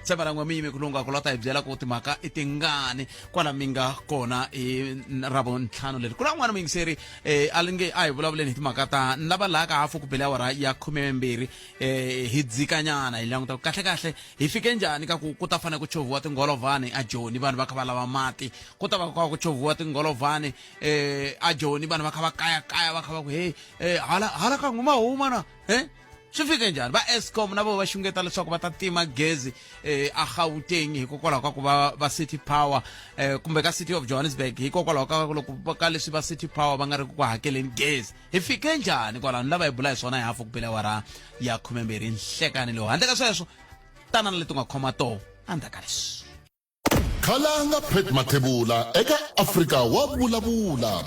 Tshemba na n'we mi yime ku lunga ku la ta hi byela ku timhaka i tingani kwala mi nga kona hi Ravuntlhanu leri. Ku na un'wana muyingiseri a li nge a hi vulavuleni hi timhaka ta ni lava laha ka hafu ku bele awara ya 12 hi dzikanyana hi languta ku kahle-kahle hi fike njhani ka ku ku ta fanele ku chovhiwa tingholovhani a Joni vanhu va kha va lava mati, ku ta va ku kha ku chovhiwa tingholovhani a Joni vanhu va kha va kayakaya va kha va ku hey hala hala ka n'we ma huma na swi fike njhani. Va Eskom na vo va xungeta leswaku va ta tima gezi a Gauteng hikokwalaho ka ku va va City Power kumbe ka City of Johannesburg hikokwalaho ka loko ka leswi va City Power va nga ri ku hakeleni gezi. Hi fike njhani kwalano? Ni lava hi bula hi swona hi hafu ku bela awara ya 12 nhlekani lowu. Handle ka sweswo tana na leti u nga khoma toho endzhaku ka leswi. Khalanga Pat Mathebula eka Afrika wa Vulavula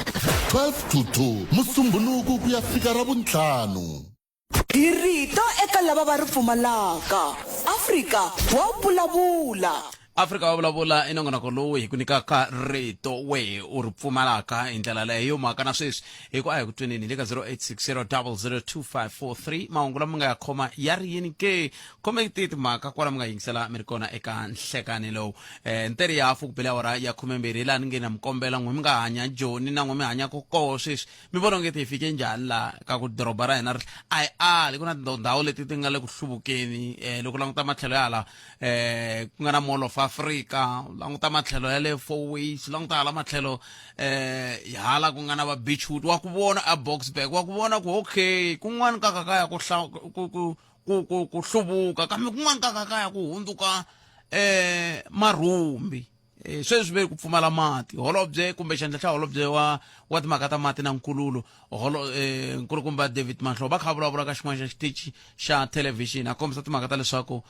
12 to 2 Musumbhunuku ku ya fika Ravuntlhanu. Hi rito eka lava va ri pfumalaka. Afrika wa vulavula. Afrika wa vulavula i nongonoko lowu hi ku nyikaka rito wehe u ri pfumalaka hi ndlela leyo. Hi yo mhaka na sweswi hi ku a hi ku tweneni hi le ka 0860002543. Mahungu lama nga ya khoma ya ri yini ke? Khome ti timhaka kwala mi nga yingisela mi ri kona eka nhlekani lowu. Ntere ya hafu ku bele awara ya 12 hi laha ni nge na mi kombela n'we mi nga hanya Joni na n'we mi hanyaka koho sweswi. Mi vona onge ti hi fike njhani laha ka ku doroba ra hina ri a hi ali ku na tindhawu leti ti nga le ku hluvukeni loko languta matlhelo ya hala ku nga na Mall of Africa, languta matlhelo ya le Fourways, languta hala matlhelo hala ku nga na va Beachwood, wa ku vona a Boksburg, wa ku vona ku okay kun'wana ka ka kaya ku ku ku ku ku ku hluvuka kambe kun'wana ka ka kaya ku hundzuka marhumbi. Sweswi ve ku pfumala mati. Holobye kumbe xandla xa holobye wa wa timhaka ta mati na nkululo holo nkulukumba David Mahlobo va kha va vulavula ka xin'wana xa xitichi xa thelevhixini a kombisa timhaka ta leswaku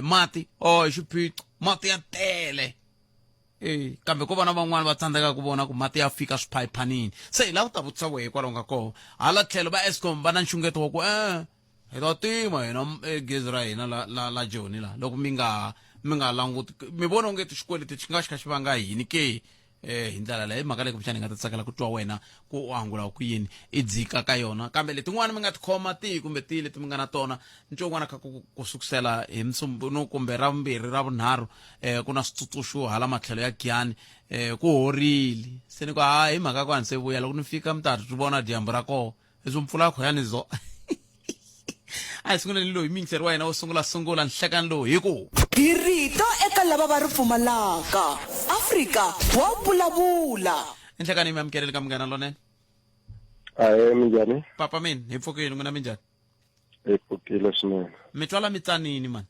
mati oh i xiphiqo, mati ya tele. Kambe ko vana van'wana va tsandzeka ku vona ku mati ya fika swiphayiphanini. Se hi lava ku ta vutisa wehe kwalaho nga koho. Hala tlhelo va Eskom va na nxungeto wa ku hi ta tima hina gezi ra hina la la la Joni la loko mi nga mi nga languti mi vona onge xikweleti xi nga xi kha xi vanga yini ke hi ndlela leyi. Hi mhaka leyi kumbexana hi nga ta tsakela ku twa wena ku u angula ku yini i dzika ka yona. Kambe letin'wana mi nga tikhoma tihi kumbe tihi leti mi nga na tona ni twe un'wana kha ku ku sukusela hi Musumbhunuku kumbe Ravumbirhi Ravunharhu ku na switsundzuxo hala matlhelo ya Giyani ku horile se ni ku ha hi mhaka ku a ni se vuya loko ni fika mi ta ri vona dyambu ra koho leswi mpfula khoyani zo. A hi sunguleni loyi muyingiseri wa hina wo sungula sungula nhlekani lowu hi ku. Hi rito eka lava va ri pfumalaka. Afrika wa vulavula. Nhlekani mi amukeleni ka Munghana Lonene. Ahee, minjhani? Papa mina hi pfukile, n'wina minjhani? Hi pfukile swinene. Mi twala mi tsanini mani?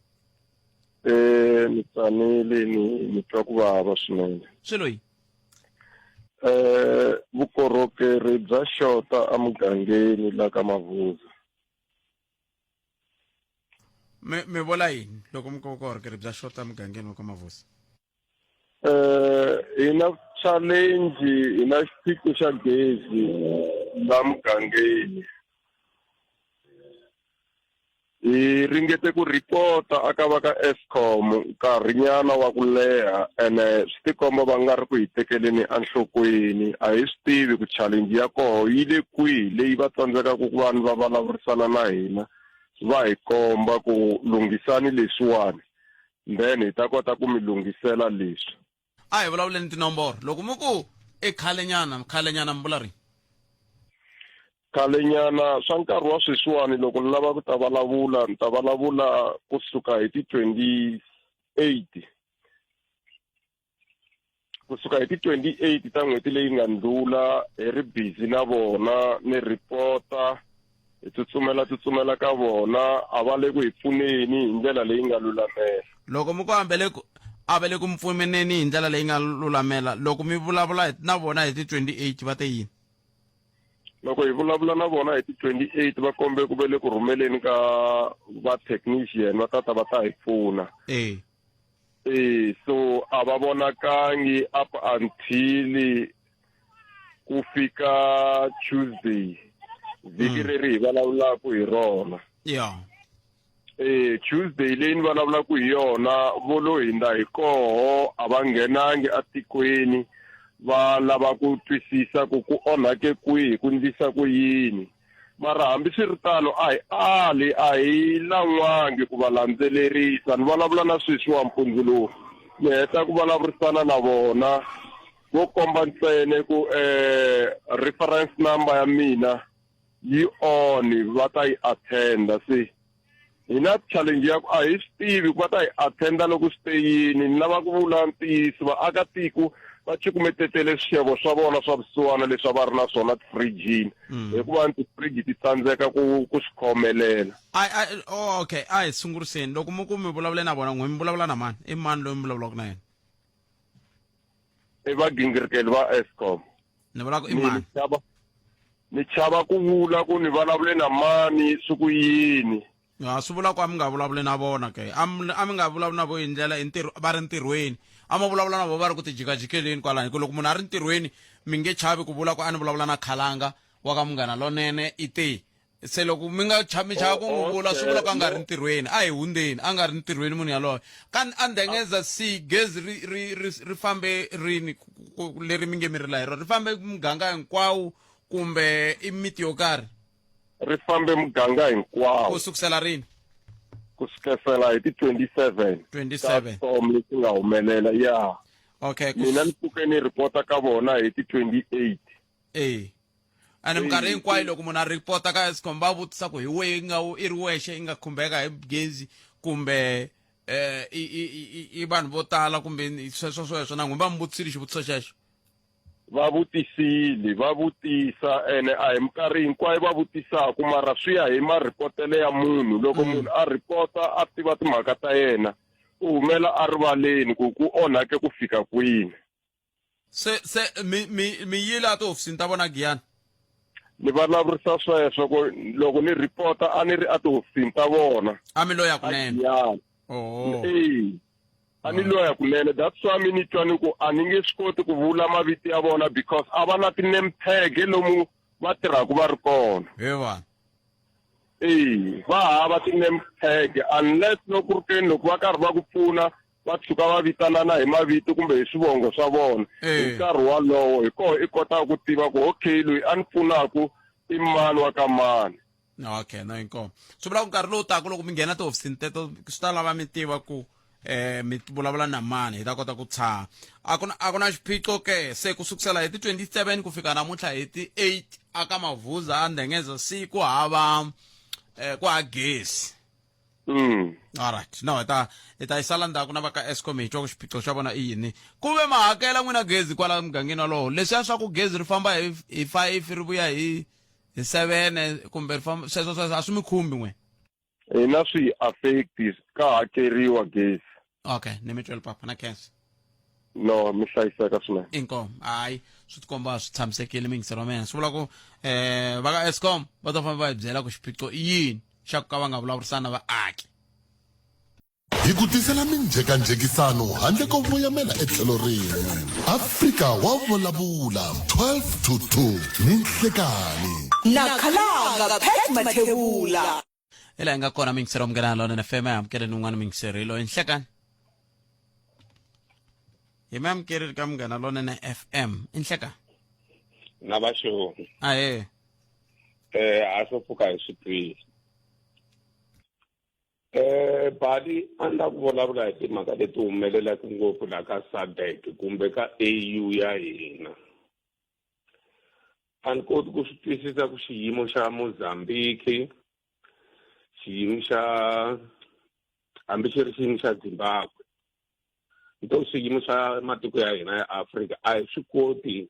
Ni tsanile ni ni twa ku vava swinene. Swi loyi? Vukorhokeri bya xota emugangeni la ka Mavuza. Mi mi vula yini loko mi ku vukorhokeri bya xota emugangeni wa ka Mavuza? Hi na challenge, hi na xiphiqo xa gezi la mugangeni. Hi ringete ku report-a aka va ka Eskom nkarhinyana wa ku leha ene swi tikomba va nga ri ku hi tekeleni enhlokweni. A hi swi tivi ku challenge ya koho yi le kwihi leyi va tsandzekaka ku va va vulavurisana na hina va hi komba ku lunghisani leswiwani then hi ta kota ku mi lunghisela leswi. A hi vulavuleni tinomboro. Loko mi ku i khalenyana, khalenyana mi vula rini? Khalenyana swa nkarhi wa sweswiwani loko ni lava ku ta vulavula ni ta vulavula kusuka hi ti 28 kusuka hi ti 28 ta n'hweti leyi nga ndlula hi ri busy na vona ni report-a hi tsutsumela tsutsumela ka vona a va le ku hi pfuneni hi ndlela leyi nga lulamela. Loko mi ku ambele ku a va le ku mi pfuneni hi ndlela leyi nga lulamela loko mi vulavula na vona hi ti 28 va te yini? Loko hi vulavula na vona hi ti 28 va kombe ku ve le ku rhumeleni ka va technician va tata va ta hi pfuna. So a va vonakangi up until ku fika Tuesday vhiki reri hi vulavulaka hi rona. Tuesday leyi ni vulavulaka hi yona vo lo hindza hi koho a va nghenangi atikweni va lava ku twisisa ku ku onhake kwihi ku ndlisa ku yini. Mara hambiswiritano a hi ali, a hi lan'wangi ku va landzelerisa. Ni vulavula na sweswi wa mpundzu lowu, ni heta ku vulavurisana na vona, vo komba ntsene ku reference number ya mina yi on, va ta yi attenda. Se hi na challenge ya ku a hi swi tivi ku va ta yi attenda loko swi te yini. Ni lava ku vula ntiyiso, vaakatiko va cukumetetele swixevo swa vona swa vusiwana leswi a va ri na swona tifirijini, hikuva ni tifiriji ti tsandzeka ku swi khomelela. Oh, okay, a hi sunguriseni. Loko mi ku mi vulavule na vona, n'we mi vulavula na mani? I mani loyi mi vulavulaka na yena? I vagingirikeli va Eskom. Ni vula ku i mani? Ni chava ku vula ku ni vulavule na mani swi ku yini. Ya, swi vula ku a mi nga vulavuli na vona ke? A mi nga vulavuli na vo hi ndlela hi ntirho, va ri ntirhweni? A mo vulavula na vo va ri ku tijikajikeleni kwalani? Hi ku loko munhu a ri ntirhweni mi nge chavi ku vula ku a ni vulavula na Khalanga wa ka Munghana Lonene i te. Se loko mi nga mi chava ku n'wi vula, swi vula ku a nga ri ntirhweni. A hi hundzeni, a nga ri ntirhweni munhu yaloye. Ka a Ndengeza C, gezi ri ri ri ri fambe rini leri mi nge mi rila hi rona? Ri fambe muganga hinkwawo kumbe i miti yo karhi? Ri fambe muganga hinkwawo. Ku sukusela rini? Ku sukesela hi ti 27. 27. Storm lexi nga humelela, ya. Okay, Mina ni pfuke ni report ka vona hi ti 28. Ene minkarhi hinkwayo loko munhu a report ka Eskom va vutisa ku hi wehe nga i ri wexe i nga khumbeka hi gezi kumbe i vanhu vo tala kumbe sweswo sweswo, na n'wina va mi vutisile xivutiso xexo? Va vutisile, va vutisa, ene a hi minkarhi hinkwayo va vutisaka, mara swi ya hi maripotele ya munhu. Loko munhu a ripota a tiva timhaka ta yena, u humela a rivaleni ku ku onhake ku fika kwini. Se mi yile a tihofisini ta vona Giyani? Ni vulavurisa sweswo ku loko ni ripota a ni ri a tihofisini ta vona. A mi loya kunene? Giyani. Oh. Ee. A ni loya kunene, that's why mi ni twa ni ku a ni nge swi koti ku vula mavito ya vona because a va na ti-name tag lomu va tirhaka va ri kona. He vanhu. Ee, va hava ti-name tag unless loko ku ri keni loko va karhi va ku pfuna va tshuka va vitanana hi mavito kumbe hi swivongo swa vona. Hi nkarhi walowo hi koho i kotaka ku tiva ku okay, loyi a ni pfunaku i mani wa ka mani. Okay, no inkomu. Swi vula ku nkarhi lowu taka loko mi nghena tihofisini teto swi ta lava mi tiva ku mi vulavula na mani, hi ta kota ku tshaha. A ku na xiphiqo ke. Se ku sukusela hi ti 27 ku fika namuntlha hi ti 8 aka Mavuza a Ndengeza C ku hava ku ha gezi. All right. No, hi ta yi sala ndzhaku na va ka Eskom hi twa ku xiphiqo xa vona i yini. Ku ve ma hakela n'wina gezi kwala mugangeni walowo? Leswiya swa ku gezi ri famba hi 5 ri vuya hi 7 kumbe ri famba sweswo sweswo a swi mi khumbi n'we? Hina swi affect, ka hakeriwa gezi. Okay, ni mi twele papa na khensa. No, mi hlayiseka swinene. Inkomu. Hayi, swi tikomba swi tshamisekile mingiselo wa mina. Swi vula ku va ka Eskom va ta famba va hi byela ku xiphiqo i yini xa ku ka va nga vulavurisani na vaaki. Hi ku tisela minjhekanjhekisano handle ko voyamela etlhelo rin'we. Afrika wa vulavula 12 to 2 ni nhlekani. Na Khalanga Pat Mathebula. Hi laha hi nga kona mingisero Munghana Lonene FM, hi amukeleni un'wana mingisero loyi nhlekani. Hi mi amukerile ka Munghana Lonene FM. I nhlekani. Na vaxoni. Ahee. A swo pfuka hi swi twile. Bali a ni lava ku vulavula hi timhaka leti humelelaka ngopfu laha ka SADC kumbe ka AU ya hina. A ni koti ku swi twisisa ku xiyimo xa Mozambique, xiyimo xa hambi xi ri xiyimo xa Zimbabwe, nto swiyimo swa matiko ya hina ya Afrika a hi swi koti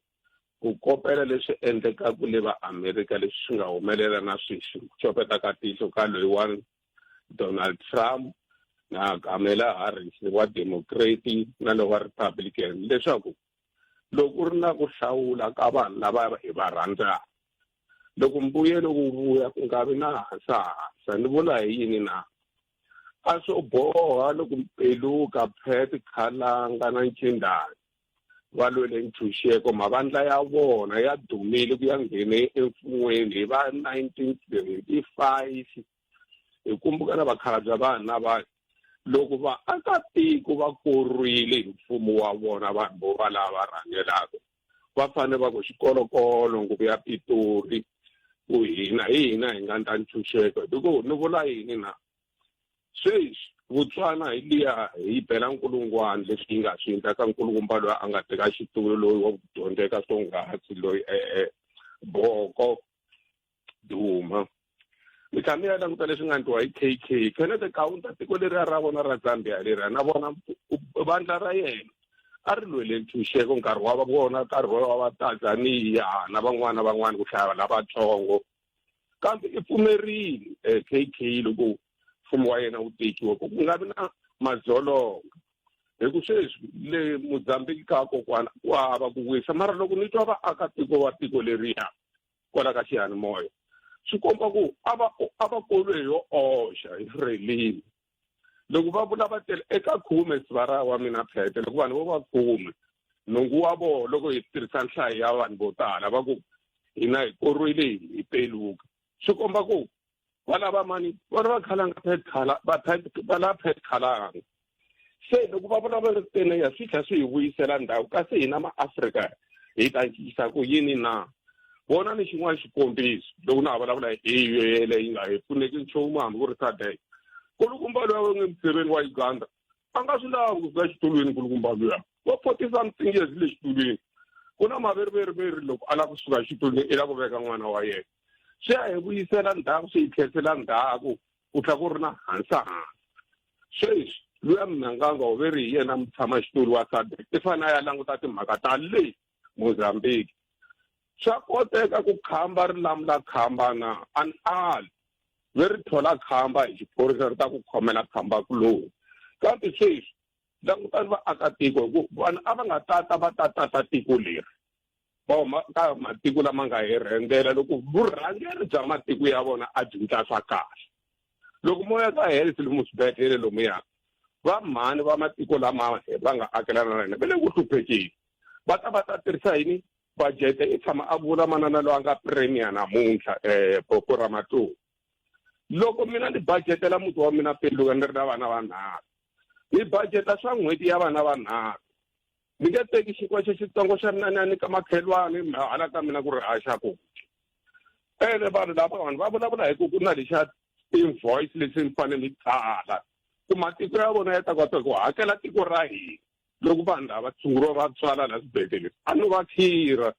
ku kopela leswi endlekaka le va Amerika, leswi swi nga humelela na sweswi, ku copeta ka tihlo ka loyiwani Donald Trump na Kamala Harris wa Democrat na lowa Republican, leswaku loko ku ri na ku hlawula ka vanhu lava hi va rhandzaka, loko mbuyelo wu vuya ku nga vi na hasahasa. Ni vula hi yini na? A swo boha loko Mpeluka, Pat Khalanga na Ncindani va lwele ntshunxeko, mavandla ya vona ya dumile ku ya nghene emfun'weni hi va 1975. Hi kumbuka na vakhalabya vanhu na vanhu loko vaakatiko va korwile hi mfumo wa vona, vanhu vo va lava rhangelaka va fanele va ku xikolokolo nguvu ya Pitori. Ku hina hi hina hi nga ndla ntshunxeko hi ku ni vula yini na sweswi Botswana hi liya hi bela nkulungwana leswi yi nga swi endla ka nkulukumba loyi a nga teka xitulu loyi wa ku dyondzeka swonghasi loyi e-e Boko Duma mi tlha mi ya languta leswi nga endliwa hi KK Kenneth Kaunda tiko leriya ra vona ra Zambia leriya na vona vandla ra yena a ri lwele ntshunxeko nkarhi wa vona nkarhi wa va Tanzania na van'wana na van'wana ku hlaya lavatsongo kambe i pfumerile eh, KK loko mfumo wa yena wu tekiwa ku ku nga vi na madzolonga hi ku sweswi le Mozambique ka kokwana ku hava ku wisa mara loko ni twa vaakatiko wa tiko leriya kwala ka xiyanimoya swi komba ku a va a va kolwe yo oxa hi Frelimo loko va vula va tele eka khume sivara wa mina phete loko vanhu vo va khume nhungu wa vona loko hi tirhisa nhlayo ya vanhu vo tala va ku hina hi korwile hi peluka swi komba ku va lava mani va lava khalanga pet khala va va lava pet khalanga se loko va vulavula ri tene ya swi tlhela swi hi vuyisela ndhawu kasi hina maafrika hi ta cincisa ku yini na vona ni xin'wana xikombiso loko na ha vulavula hi AU yeleyo yi nga hi pfuneki nchumu hambi ku ri SADC nkulukumba luya wa nge Museveni wa Uganda a nga swi lavi ku fika xitulwini nkulukumba luya wa forty something years le xitulwini ku na maveriveriveri loko a lava kusuka xitulwini i lava ku veka n'wana wa yena swi ya hi vuyisela ndzhaku swi hi tlherisela ndzhaku ku tlha ku ri na hansi hansi sweswi luya Mnangagwa u ve ri hi yena mutshamaxitulu wa SADC i fanele a ya languta timhaka ta le Mozambique swa koteka ku khamba ri lamula khamba na an ali ve ri thola khamba hi xiphorisa ri ta ku khomela khamba kuloni kambe sweswi langutani vaakatiko hi ku vanhu a va nga tata va ta tata tiko leri va huma ka matiko lama nga hi rhendzela loko vurhangeri bya matiko ya vona a byi ndla swa kahle loko moya ka health lomu swibedhlele lomuya va mhani va matiko lama va nga akelana na hina va le ku hluphekeni va ta va ta tirhisa yini budget i tshama a vula manana loyi a nga premier namuntlha um Boko Ramathuba loko mina ni budgetela muti wa mina Peluka ni ri na vana vanharhu ni budgeta swa n'hweti ya vana vanharhu ni nge teki xinkwa xexitsongo xa mina ni ya nyika makhelwani hala ka mina ku ri a xa ku ene vanhu lava vanhu va vulavula hi ku ku na lexa invoice lexi ni fanele ni tsala ku matiko ya vona ya ta kota ku hakela tiko ra hina loko vanhu lava tshunguriwa va tswala la swibedhlele a no va khira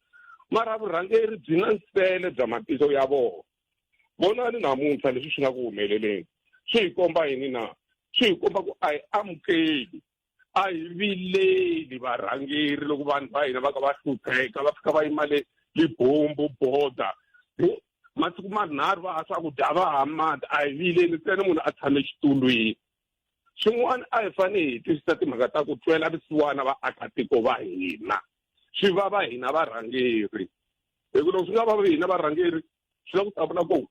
mara vurhangeri byi na nsele bya matiko ya vona vonani namuntlha leswi swi nga ku humeleleni swi hi komba yini na swi hi komba ku a hi amukeli a hi vileli varhangeri loko vanhu va hina va ka va hlupheka va fika va yima le Libombo border masiku manharhu va ha swakudya va ha mati a hi vileli ntsena munhu a tshame xitulwini swin'wana a hi fanele hi twisisa timhaka ta ku twela vusiwana vaakatiko va hina swi vava hina varhangeri hi ku loko swi nga vavi hina varhangeri swi la ku ta vula ku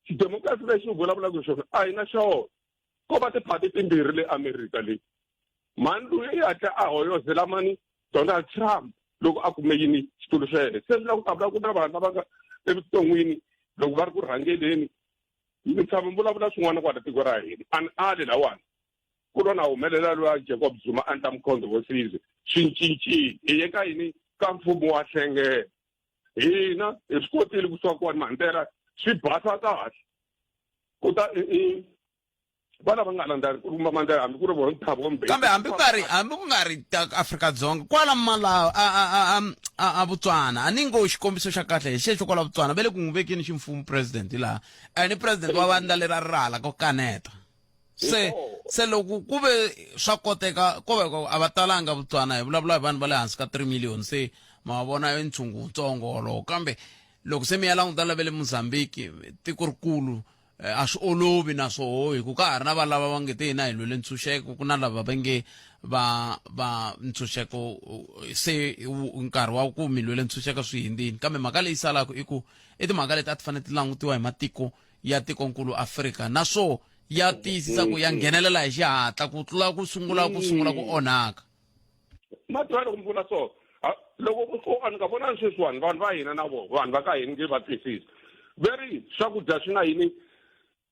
xidemokirasi lexi u vulavulaka hi xona a hi na xona ko va tiphati timbirhi le Amerika leyi mhani loyi i hatla a hoyozela mani Donald Trump loko a kume yini xitulu xa yena se swi la ku ta vula ku na vanhu lava nga evuton'wini loko va ri ku rhangeleni mi tshama mi vulavula swin'wana kwala tiko ra hina a ni ali lawani ku lo na humelela loya Jacob Zuma a ndla Mkhonto wa Sizwe swi cincile hi ye ka yini ka mfumo wa hlengela hina hi swi kotile ku suka kwani Mandela swi basa kahle ku ta va lava nga landza kumba Mandela hambi ku ri vona Thabo Mbeki kambe hambi ku nga ri hambi ku nga ri ta Afrika-Dzonga kwala Malawi a a a a a a Botswana a ni ngo xikombiso xa kahle hi xexo kwala Botswana va le ku n'wi vekeni ximfumo president laha ene president wa vandla leri a ri hala ko kaneta se se loko ku ve swa koteka ko ve a va talanga Botswana hi vulavula hi vanhu va le hansi ka 3 million se ma vona i ntshungu wutsongo wolowo kambe loko se mi ya languta lava le Mozambique tiko rikulu eh, a swi olovi na swoho hi ku ka ha ri na va lava va nge te hina hi lwele ntshunxeko ku na lava va nge va va ntshunxeko se nkarhi wa ku mi lwele ntshunxeko swi hindzini kambe mhaka leyi salaka i ku i timhaka leti a ti fanele ti langutiwa hi matiko ya tikonkulu Afrika na swo ya tiyisisa ku ya nghenelela hi xihatla ku tlula ku sungula ku sungula ku onhaka mativa loko mi vula so loko ku onhaka vonani sweswiwani vanhu va hina na vona vanhu va ka hina nge va twisisi ve ri swakudya swi na yini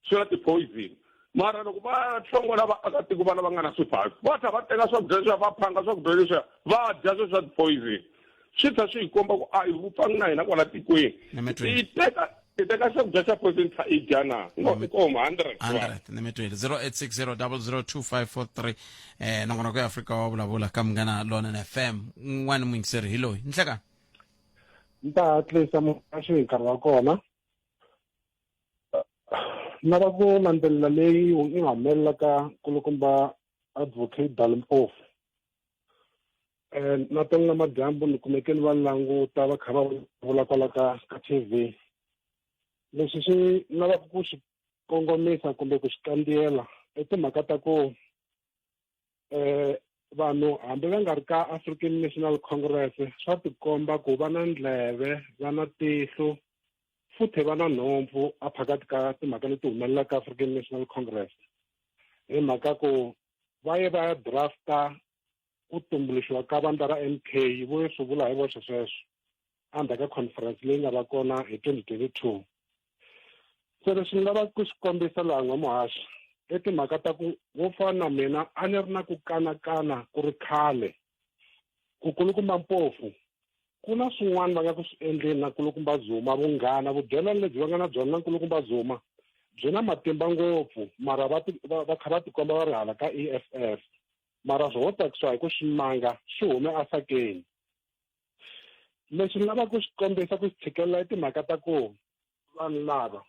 swi na ti-poison mara loko va hlongola vaakatiko va lava nga na swifaki va tlha va teka swakudya leswiya va phanga swakudya leswiya va dya sweswi swa ti-poison swi tlha swi hi komba ku a hi vupfangi na hina kwala tikweni hi teka I teka xakudya xa poison kha i dya na inkomu 100 100 ni mi twile 0860 002543 eh nongonoko ya Afrika wa vulavula ka Munghana Lonene FM un'wana muyingiseri hi loyi nhlekani ni ta hatlisa muhaxi hi nkarhi wa kona na va ku landzelela leyi yi nga humelela ka nkulukumba advocate Dali Mpofu um na tolo namadyambu ni kumeke ni va languta va kha va vula kwala ka ka T_V leswi swi lavaka ku swi kongomisa kumbe ku swi kandziyela i timhaka ta ku um vanhu hambi va nga ri ka African National Congress swa tikomba ku va na ndleve va na tihlo futhe va na nhompfu a phakati ka timhaka leti humelelaka African National Congress hi mhaka ku va ye va ya drafta ku tumbuluxiwa ka vandla ra MK vo swi vula hi voxe sweswo endzhaku ka conference leyi nga va kona hi 2022 se leswi ni lavaka ku swi kombisa laha n'wamuhaxi i timhaka ta ku wo fana na mina a ni ri na ku kanakana ku ri khale ku kulukumba Mpofu ku na swin'wana va nga ku swi endleni na nkulukumba Zuma vunghana vudyelani lebyi va nga na byona na nkulukumba Zuma byi na matimba ngopfu mara va va kha va tikomba va ri hala ka E_F_F mara swi ho tsakisiwa hi ku ximanga xi hume esakeni leswi ni lavaka ku swi kombisa ku swi tshikelela i timhaka ta ku vanhu lava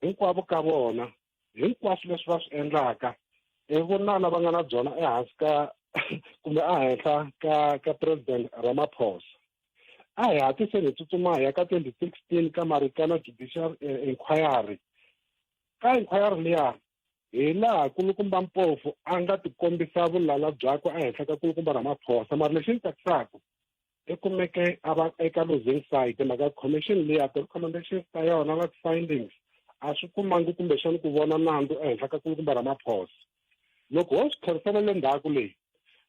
hinkwavo ka vona hinkwaswo leswi va swi endlaka i vunala va nga na byona ehansi ka kumbe ehenhla ka ka president Ramaphosa a hi hatliseni hi tsutsuma hi ya ka 2016 ka Marikana Judicial eh, Inquiry ka inquiry liya hi laha kulukumba Mpofu a nga tikombisa vulala byakwe ehenhla ka kulukumba Ramaphosa mara lexi ni tsakisaka i kumeke a va eka losing side mhaka commission liya ti-recommendations ta yona na ti-findings a swi kumangi kumbexani ku vona nandzu ehenhla ka kulukumba Ramaphosa loko ho swi tlherisela le ndzhaku leyi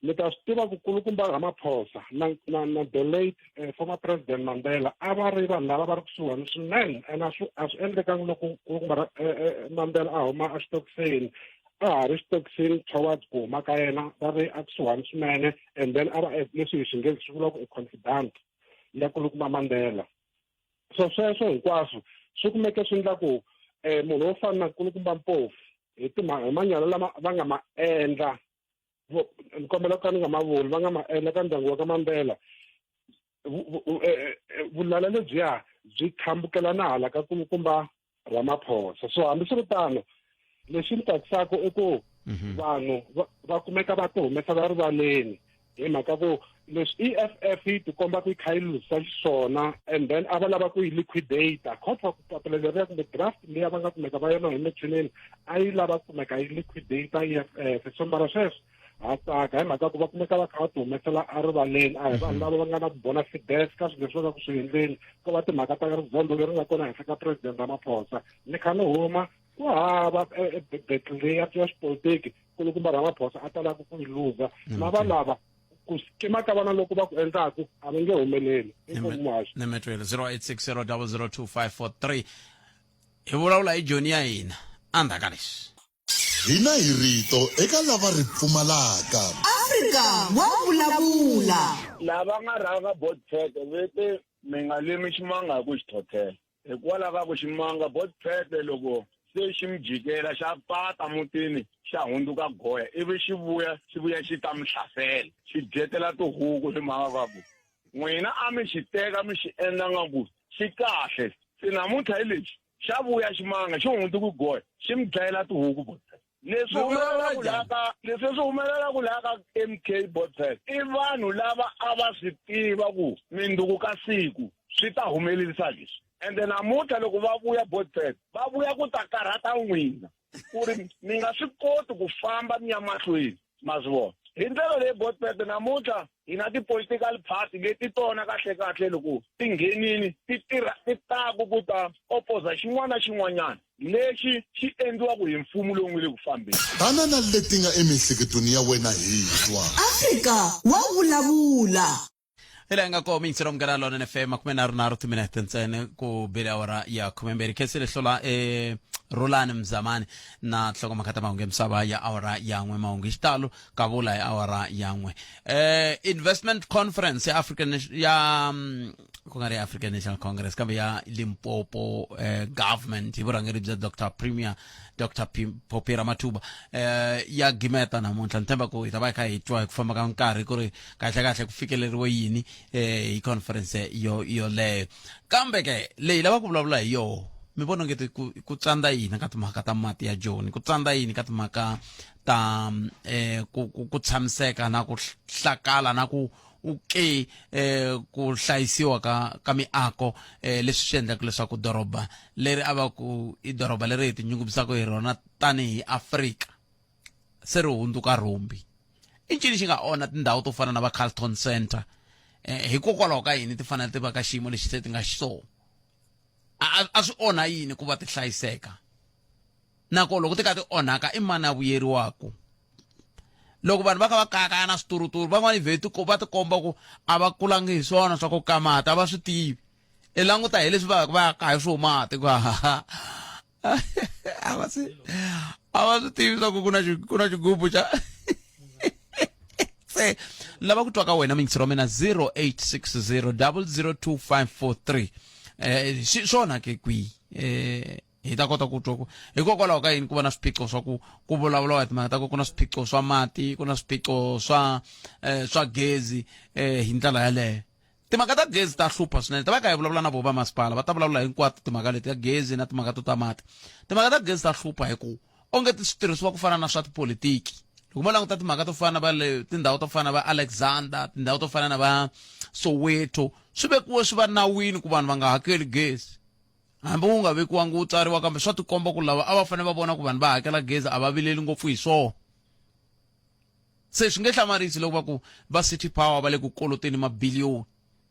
mi ta swi tiva ku kulukumba Ramaphosa na na na the late eh, former president Mandela a va ri vanhu lava va ri kusuhani swinene and a swi a swi endlekangi loko kulukumba eh, eh, Mandela a huma exitokisini a ha ri xitokisini towards ku huma ka yena va ri ekusuhani swinene and then a va leswi hi xinghezi swi vulaka i confidant ya kulukumba Mandela so sweswo hinkwaswo swi kumeke swi endla ku um munhu wo fana na kulukumba Mpofu hi hi manyala lama va nga ma endla ni kombela ku ka ni nga ma vuli va nga ma endla ka ndyangu wa ka Mandela e, e, e, vulala lebyiya byi thambukela na hala ka kulukumba Ramaphosa so hambiswiritano lexi ni tsakisaka i ku mhm. vanhu va kumeka va ti humesa va rivaleni hi mhaka ku leswi E_F_F yi tikomba ku yi kha yi luzisa xiswona and then a va lava ku yi liquidate court wa ku papila leriya kumbe draft liya va nga kumeka va yona hi michinini a yi lava kumeka yi liquidate E_F_F so mara sweswo ha tsaka hi mhaka ku va kumeka va kha va ti humesela erivaleni a hi vanhu lava va nga na bona fides ka swilo leswi va nga ku swi endleni ko va timhaka ta rizondho leri nga kona henhla ka president Ramaphosa ni kha ni huma ku hava eh, eh, battle leyi ya ya xipolitiki kulukumba Ramaphosa a talaka ku yi luza na va lava ku skima ka vana loko va ku endlaku a va nge humeleli inkomu muhaxi Nemetwele 0860 002543 hi vulavula hi joni ya hina endzhaku ka leswi Hina hi rito eka lava ri pfumalaka. Afrika wa vulavula. Lava nga rhanga Botpete ve te, Mi nga limi ximanga hi ku xi thothela. Hikwalaho ka ku ximanga Botpete loko se xi mi jikela xa pata mutini xa hundzuka goya ivi xi vuya xi vuya xi ta mi hlasela xi dyetela tihuku hi mhaka ka ku n'wina a mi xi teka mi xi endla nga ku xi kahle se namuntlha hi lexi xa vuya ximanga xi hundzuki goya xi mi dlayela tihuku Botpete. Leswi humelelaka laha ka leswi swi humelelaka laha ka MK Botpet i vanhu lava a va swi tiva ku minduku ka siku swi ta humelerisa leswi ende namuntlha loko va vuya Botpet va vuya ku ta karhata n'wina ku ri mi nga swi koti ku famba mi ya mahlweni ma swi vona hi ndlela leyi Botpet namuntlha hi na ti-political party leti tona kahlekahle loko ti nghenini ti tirha ti taku ku ta opoza xin'wana na xin'wanyana lexi xi endliwaka hi mfumo lowu nga le ku fambeni. Tana na leti nga emiehleketweni ya wena hi twa. Afrika wa vulavula. Hi laha hi nga kona miyingiselo munghana lonene fm makume nharhu nharhu timinete ntsena ku bele awara ya khumembirhi khensile hlola e Rhulani Mzamani na nhlokomhaka ta mahungu ya misava ya awara ya n'we. Mahungu hi xitalo kavula hi awara ya n'we. Investment conference ya African ya ku nga ri African National Congress kambe ya Limpopo government hi vurhangeri bya Dr Premier Dr Phophi Ramathuba ya gimeta namuntlha. Ni tshemba ku hi ta va hi kha hi twa hi ku famba ka nkarhi ku ri kahle kahle ku fikeleriwe yini hi conference yo yoleyo. Kambe ke leyi lava ku vulavula hi yoho, mi vona ongeti ku tsandza yini ka timhaka ta mati ya Joni, ku tsandza yini ka timhaka ta ku tshamiseka na ku hlakala na ku ke ku hlayisiwa ka miako leswi swi endlaka leswaku doroba leri a va ku i doroba leri hi tinyungubyisaka hi rona tanihi Afrika se ri hundzuka rhumbi. I ncini xi nga onha tindhawu to fana na va Carlton Center? Hikokwalaho ka yini ti fanele ti va ka xiyimo lexi se ti nga xiswona? A swi onha yini ku va ti hlayiseka? Nako loko ti ka ti onhaka, i mani a vuyeriwaka? Loko vanhu va kha va kayakaya na swituruturu, van'wani vhe va tikomba ku a va kulangi hi swona swa ku ka mati, a va swi tivi. I languta hi leswi va va ka hi swo mati ku a va swi tivi swa ku ku na xigubu xa se. Lava ku twa ka wena, muyingiseri wa mina, 0860 002543. Swona ke kwihi? Hi ta kota ku twa ku hikokwalaho ka yini ku va na swiphiqo swa ku vulavuriwa hi timhaka ta ku ku na swiphiqo swa mati, ku na swiphiqo swa gezi hi ndlela yaleyo. Timhaka ta gezi ta hlupha swinene. Ta va ka hi vulavula na vo va masipala, va ta vulavula hinkwato timhaka leti ta gezi na timhaka to ta mati. Timhaka ta gezi ta hlupha hi ku onge ti switirhisiwa ku fana na swa tipolitiki. Loko mo languta timhaka to fana na va le tindhawu to fana na va Alexander, tindhawu to fana na va Soweto, swi vekiwe swi va nawini ku vanhu va nga hakeli gezi. Hambi wu nga vekiwangi wu tsariwa, kambe swa tikomba ku lava a va fanele va vona ku vanhu va hakela gezi a va vileli ngopfu hi swona. Se swi nge hlamarisi loko va ku va City Power va le ku koloteni mabiliyoni.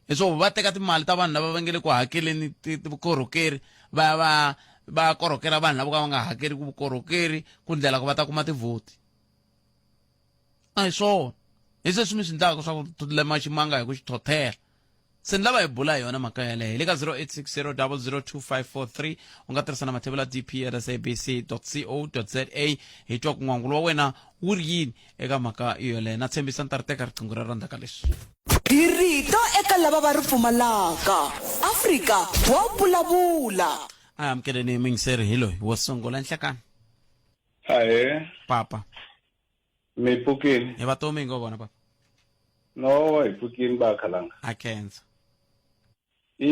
Leswaku va teka timali ta vanhu lava va nge le ku hakeleni vukorhokeri, va ya va korhokela vanhu lava ka va nga hakeli ku vukorhokeri ku ndlela ku va ta kuma tivhoti. A hi swona. Hi sweswi mi swi endlaka swa ku lema ximanga hi ku xi thothela. Se ni lava hi bula hi yona mhaka yaleyo. Hi le ka 0860002543. U nga tirhisa na mathevula dp at sabc co za. Hi twa ku n'wangulo wa wena wu ri yini eka mhaka yoleyo. Na tshembisa ni ta ri teka riqingho rero ndzhaku ka leswi. Hi rito eka lava va ri pfumalaka. Afrika wa vulavula. A hi amukeleni muyingiseri, hi loyi wo sungula. Nhlekani. Ahee. Papa. Mi pfukini? Hi vatomi hi ngo vona papa. No, hi pfukini ba khalanga. A khensa. I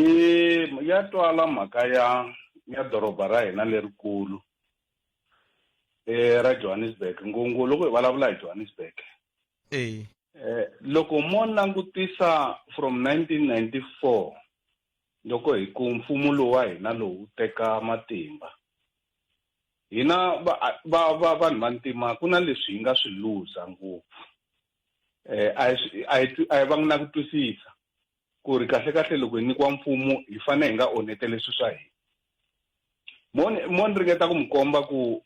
ya twala mhaka ya doroba ra hina lerikulu ra Johannesburg, ngopfungopfu loko hi vulavula hi Johannesburg. Loko mo langutisa from 1994 loko hi ku mfumo lowu wa hina lowu teka matimba, hina va vanhu va ntima ku na leswi hi nga swi luza ngopfu. A hi vangi na ku twisisa ku ri kahle kahle loko hi nyikiwa mfumo hi fanele hi nga onheteli swilo swa hina. Mo ni ringeta ku mi komba ku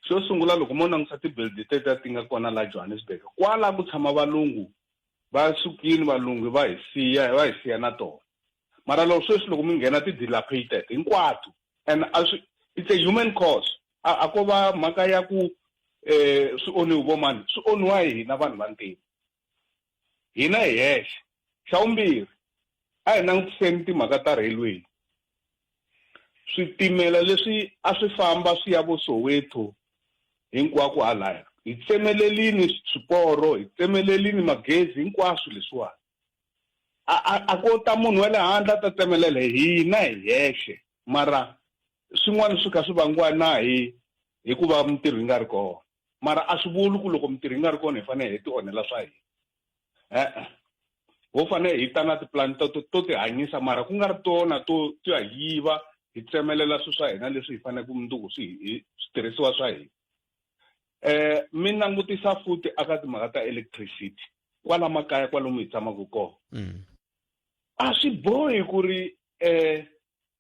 xo sungula loko mo langutisa ti-building tetiya ti nga kona la Johannesburg, kwala ku tshama valungu va sukile valungu va hi siya, va hi siya na tona. Mara loko sweswi loko mi nghena ti dilapidated hinkwato, and a swi, it's a human cause. A ko va mhaka ya ku swi onhiwe vo mani, swi onhiwa hi hina vanhu va ntima, hina hi hexe. Xa vumbirhi, a hi langutiseni timhaka ta railway. Switimela leswi a swi famba swi ya vo Soweto hinkwako halaya, hi tsemelelini swiporo, hi tsemelelini magezi, hinkwaswo leswiwani. A ko ta munhu wa le handle a ta tsemelela, hina hi hexe. Mara swin'wana swi kha swi vangiwa na hi hikuva mintirho yi nga ri kona. Mara a swi vuli ku loko mintirho yi nga ri kona hi fanele hi ti onhela swa hina. E-e. Ho fanele hi ta na tipulani to ti hanyisa, mara ku nga ri tona to ya yiva hi tsemelela swilo swa hina leswi hi faneleke mundzuku swi hi switirhisiwa swa hina. Mi langutisa futhi aka timhaka ta electricity kwala makaya kwalomu hi tshamaka kona. A swi bohi ku ri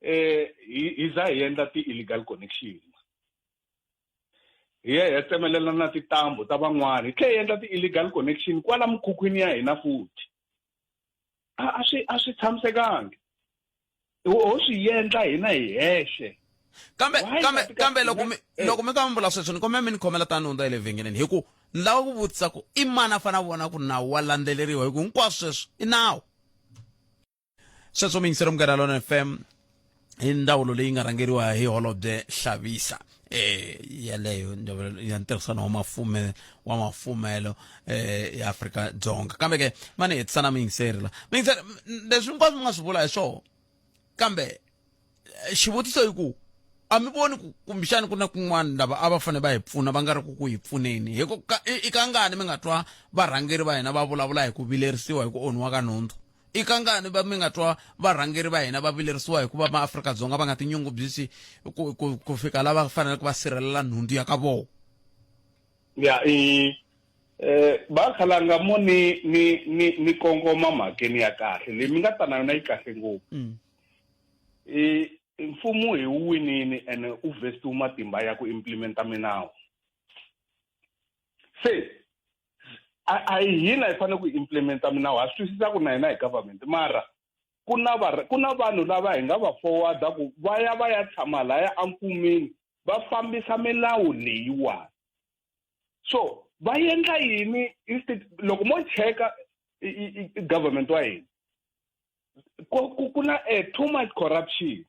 hi za hi endla ti-illegal connection. Hi ya hi ya tsemelela na tintambu ta van'wana, hi tlhela hi endla ti-illegal connection kwala mikhukhwini ya hina futhi. A swi tshamisekangi. Ho swi endla hina hi hexe. Kambe Why kambe nga fika kambe loko mi eh. loko mi ka mi vula sweswo ni kombela mi ni khomela tani hundza hi le vhengeleni hi ku ni lava ku vutisa ku i mani a fanele a vona ku nawu wa landzeleriwa hi ku hinkwaswo sweswo i nawu. Sweswo mi yingisela Munghana Lonene FM hi ndzawulo leyi nga rhangeriwa hi holobye Hlabisa eh yaleyo ndzawulo ya ntirhisano wa mafume wa mafumelo eh ya Afrika Dzonga kambe ke mani hetisana miyingiseri la miyingiseri leswi hinkwaswo mi nga swi vula hi swona kambe eh, xivutiso i ku a mi voni ku kumbexani ku na kun'wana lava a va fanele va hi pfuna va nga ri ku ku hi pfuneni hi ku i kangani mi nga twa varhangeri va hina va vulavula hi ku vilerisiwa hi ku onhiwa ka nhundzu i kangani va mi nga twa varhangeri va hina va vilerisiwa hi ku va maafrika-dzonga va nga tinyungubyisi ku, ku, ku fika lava faneleke va sirhelela nhundzu ya ka vona ya i eh va khalanga mo ni ni ni ni kongoma mhakeni ya kahle leyi mi nga ta na yona yi kahle ngopfu mm. i mfumo hi wu winini ene u vestiwe matimba ya ku implementa minawu se a hi hina hi fanele ku implementa minawu ha swi twisisa ku na hina hi government mara ku na ku na vanhu lava hi nga va forwarda ku va ya va ya tshama laya emfumeni va fambisa milawu leyiwani so va endla yini instead loko mo cheka government wa hina ku ku na eh, too much corruption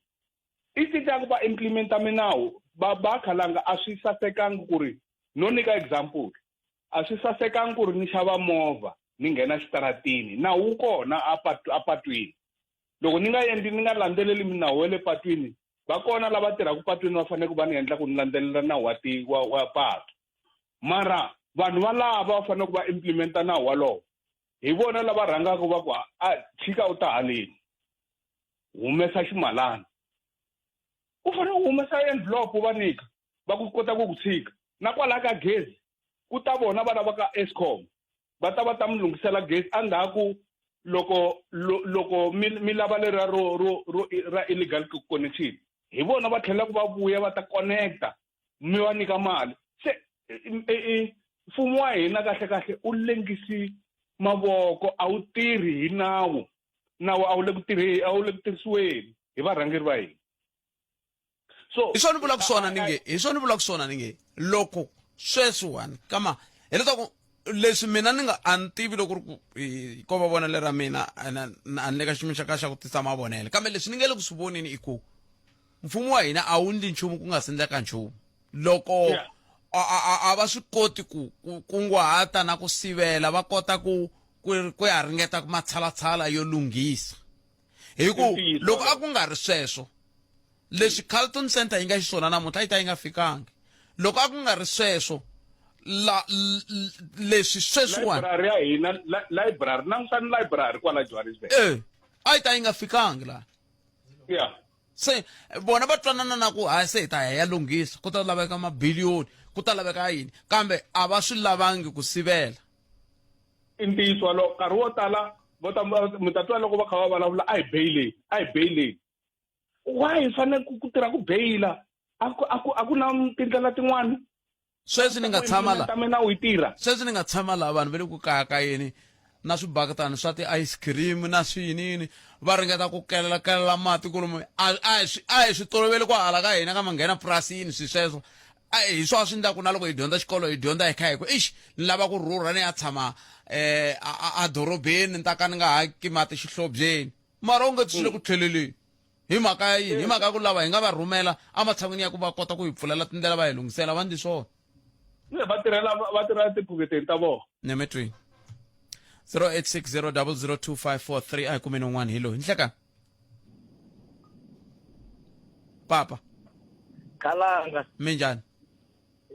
instead ya ku va implementa minawu va va khalanga a swi sasekangi ku ri no nyika example a swi sasekangi ku ri ni xava movha ni nghena xitaratini nawu wu kona apatwini loko ni nga endli ni nga landzeleli minawu ya le patwini va kona lava tirhaka patwini va fanele ku va ni endla ku ni landzelela nawu wa ti wa wa patu mara vanhu valava va fanele ku va implementa nawu walowo hi vona lava rhangaka va ku a tshika u ta haleni humesa ximalana u fanele u humesa envelope u va nyika va ku kota ku ku tshika na kwalaya ka gezi ku ta vona vana va ka Eskom va ta va ta mi lunghisela gezi endzhaku loko loko mi mi lava leriya ro ro ro ra illegal connection hi vona va tlhelaka va vuya va ta connecta mi va nyika mali se mfumo wa hina kahle kahle u lengisi mavoko a wu tirhi hi nawu nawu a wu le ku tirhi a wu le ku tirhisiweni hi varhangeri va hina so hi swona vulaka swona ni nge hi swona vulaka swona ni nge loko sweswiwani kama hileswaku leswi mina ni nga a ni tivi loko ri ku ko va vonelo ra mina a ni le ka xiyimo xa ka xa ku tisa mavonelo kambe leswi ni nge le ku swi voneni i ku mfumo wa hina a wu ndli nchumu ku nga si ndleka nchumu loko a va swi koti ku kunguhata na ku sivela va kota ku ku ya ringeta matshalatshala yo lunghisa hi ku loko a ku nga ri sweswo leswi Carlton Center yi nga xiswona namuntlha yi ta yi nga fikangi loko a ku nga ri sweswo la leswi sweswiwani library ya hina library langutani library kwala Johannesburg eh a yi ta yi nga fikangi la yeah se vona va twanana na ku hayi se hi ta ya ya lunghisa ku ta laveka mabiliyoni ku ta laveka yini kambe a va swi lavangi ku sivela i ntiyiso walowo nkarhi wo tala vo ta mi ta twa loko va kha va vulavula a hi beyileni a hi beyileni why hi fanele ku tirha ku beyila a ku a ku a ku na tindlela tin'wani sweswi ni nga tshama la mina u yi tirha sweswi ni nga tshama laha vanhu va le ku kayakayeni na swibaketani swa ti-ice cream na swiyiniyini va ringeta ku kelela kelela mati kolomu a a hi swi a hi swi toloveli ku hala ka hina ka manghena purasini swi sweswo a hi swona swi endlaku na loko hi dyondza xikolo hi dyondza hi kha hi ku ixi ni lava ku rhurha ni ya tshama um a dorobeni ni ta ka ni nga haki mati xihlobyeni mara onge swi le ku tlheleleni hi mhaka ya yini hi mhaka ya ku lava hi nga va rhumela ematshan'wini ya ku va kota ku hi pfulela tindlela va hi lunghisela va ndli swona va tirhela va tirhela tiphuketeni ta vona nemetweni 0860002543 a hi kumeni un'wana hi loyi nhlekani papa khalanga minjhani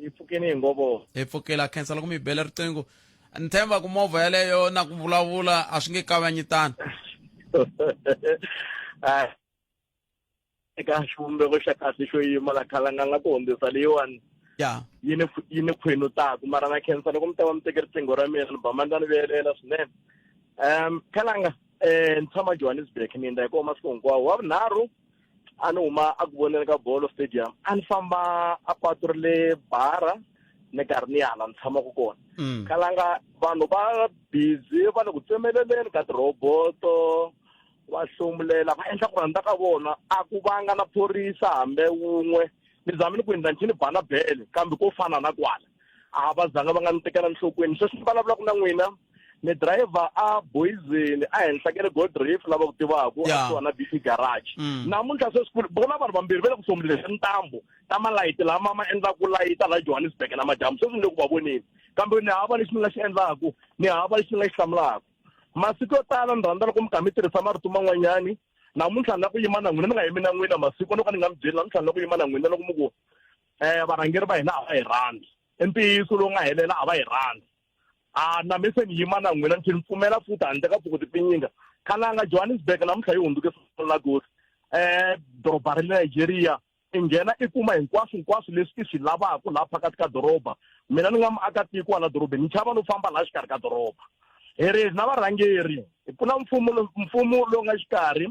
hi pfukeni hi ngovo hi pfukela khensa loko mi bela riqingho ni tshemba ku movha yeleyo na ku vulavula a swi nge kavanyitani eka xivumbeko xa kahle xo yima la khalanga nga ku hundzisa leyiwani ya yi ni yi ni khwenu taku mara na khensa loko mi ta va mi teke riqingho ra mina ni ba mandla ni vuyelela swinene um khalanga um ni tshama johannesburg ni endla hi kona masiku hinkwawo wa vunharhu a ni huma a ku voneni ka bolo stadium a ni famba a patu ri le bara ni karhi ni ya hala ni tshamaka kona mm. khalanga vanhu va busy va le ku tsemeleleni ka tirhoboto Va hlomulela va endla ku rhandza ka vona a ku vanga na phorisa hambe wun'we ni zame ni ku endla ni ba na bele kambe ko fana na kwala a va zanga va nga ni tekela nhlokweni sweswi ni vulavulaka na n'wina ni driver a boyizeni a henhla ka le gold reef lava ku tivaka a kusuhana na bt garage mm. namuntlha sweswi ku vona vanhu vambirhi va le ku hlomuleni ntambu ta malayiti lama ma endlaku layita la johannesburg na madyambu sweswi ni le ku va voneni kambe ni hava lexi ni nga xi endlaku ni hava lexi ni nga xi hlamulaka masiku yo tala ni rhandza loko mi kha mi tirhisa marito man'wanyani namuntlha ni la ku yima na n'wina ni nga yimi na n'wina masiku no ka ni nga mi byeli namuntlha ni la ku yima na n'wina loko mi ku um varhangeri va hina a va hi rhandzi i ntiyiso lowu nga helela a va hi rhandzi a na me se ni yima na n'wina ni tlhela ni pfumela futhi handle ka pfuku tipinyinga khalanga johannesburg namuntlha yi hundzuke lagos um doroba ra le nigeria i nghena i kuma hinkwaswo hinkwaswo leswi i swi lavaka laha phakathi ka doroba mina ni nga muakatiko wa la dorobeni ni chava no famba laha xikarhi ka doroba hi ri na varhangeri ku na mfumo mfumo lowu nga xikarhi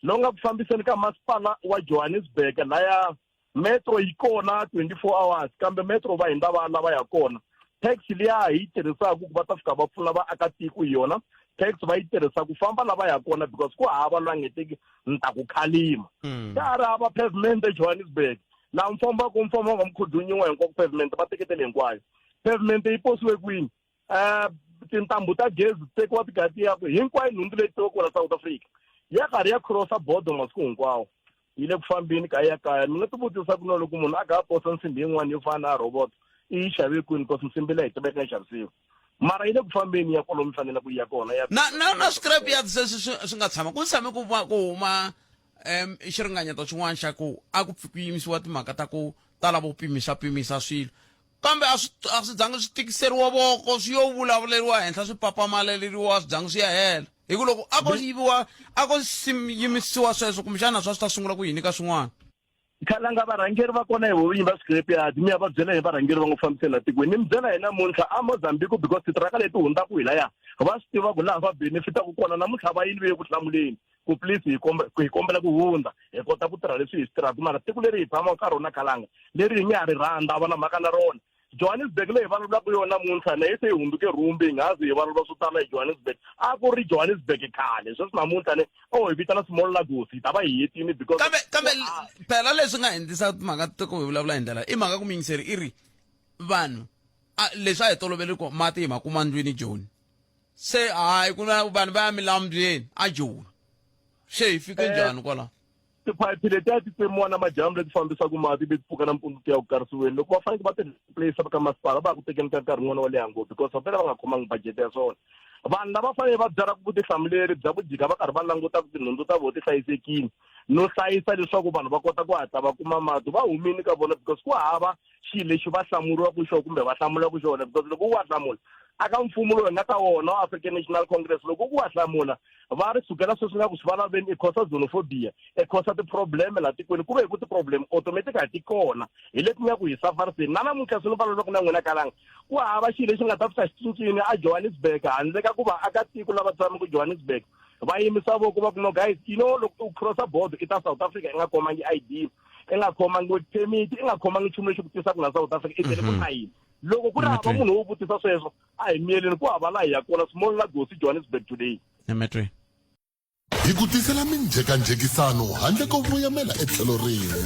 lowu nga ku fambiseni ka masipala wa johannesburg laya metro yi kona 24 hours kambe metro va hindza va lava ya kona tax liya hi yi tirhisaka ku va ta fika va pfuna vaakatiko hi yona tax va yi tirhisa ku famba lava ya kona because ku hava loyi a nge teki ni ta ku khalima mm. ka ha ri hava pavement ejohannesburg laha mi fambaka mi famba nga mi khudunyiwa hinkwako pavement va teketele hinkwayo pavement yi posiwe kwini um tintambu ta gezi ti tekiwa ti kha ti ya ku hinkwayo nhundzu leyi tekiwa kwala south africa ya karhi ya crossa border masiku hinkwawo yi le ku fambeni ka ya kaya mi nga ti vutisa ku no loko munhu a kha a posa nsimbi yin'wana yo fana na robot i yi xave kwini because nsimbi leyi tiveka yi xavisiwa mara yi le ku fambeni ya kwalomu fanele ku ya kona ya na na na scrap yard sweswi swi swi nga tshama ku tshame ku va ku huma um xiringanyeto xin'wana xa ku a ku pfi ku yimisiwa timhaka ta ku ta lava ku pimisa pimisa swilo kambe a swi a swi zangi swi tikiseriwa voko swi yo vulavuleriwa henhla swi papamaleleriwa swi zangi swi ya hela hi ku loko a ko yiviwa a ko yimisiwa sweswo kumbexana swa swi ta sungula ku hi nyika swin'wana khalanga varhangeri va kona hi vovinyi va scrapyard mi ya va byela hi varhangeri va ngo fambiseni la tikweni ni mi byela hi namuntlha a mozambique because titiraka leti hundzaka hi laya va swi tiva ku laha va benefitaka kona namuntlha va yini ve ku hlamuleni ku please hi hi kombela ku hundza hi kota ku tirha leswi hi swi tirhaka mara tiko leri hi tshamaka ka rona khalanga leri hi nge ha ri rhandza a va na mhaka na rona Johannesburg leyi hi vulavulaka yona namuntlha na yi se yi hundzuke rhumbi hi nga ha zi hi vulavula swo tala hi Johannesburg a ku ri Johannesburg khale sweswi namuntlha ne o hi vitana small Lagos hi ta va hi hetini because kambe kambe phela leswi nga endlisa timhaka ta ku hi vulavula hi ndlela i mhaka ku muyingiseri i ri vanhu leswi a hi toloveli ku mati hi ma kuma ndlwini joni se hayi ku na vanhu va ya milambyeni a joni se hi fike njhani kwalaho Tiphayiphi letiya ti tsemiwa na madyambu leti fambisaka mati ivi ti pfuka nampundzu ti ya ku karisiweni. Loko va fanele va ti replace va ka masipala va ha ku tekeni ka nkarhi wun'wana wo leha ngopfu because va fanele va nga khomangi budget ya swona. Vanhu lava fanele va byaraka vutihlamuleri bya ku jika va karhi va languta ku tinhundzu ta vona ti hlayisekile no hlayisa leswaku vanhu va kota ku hatla va kuma mati va humile ka vona because ku hava xilo lexi va hlamuriwaka xona kumbe va hlamulaka xona because loko u wa hlamula aka mfumo lowu hi nga ka wona wa African National Congress loko ku wa hlamula va ri sukela sweswi nga ku swi vulaveni i cause xenophobia i cause ti-problem laha tikweni ku ve hi ku ti-problem automatic a ti kona hi leti nga ku hi safariseni na namuntlha swi ni vulavulaka na n'wina kalanga ku hava xilo lexi nga ta fika xi cincile a Johannesburg handle ka ku vaakatiko lava tshamaka Johannesburg va yimisa voko va ku no guys you know loko u crossa border i ta South Africa i nga khomangi ID i nga khomangi work permit i nga khomangi nchumu lexi ku tisaka la South Africa i tele ku layini loko ku ri hava munhu wo vutisa sweswo a hi miyeleni ku hava laha hi ya kona small Lagos Johannesburg today emetrweni hi ku tisela minjhekanjhekisano handle ko voyamela etlhelo rin'we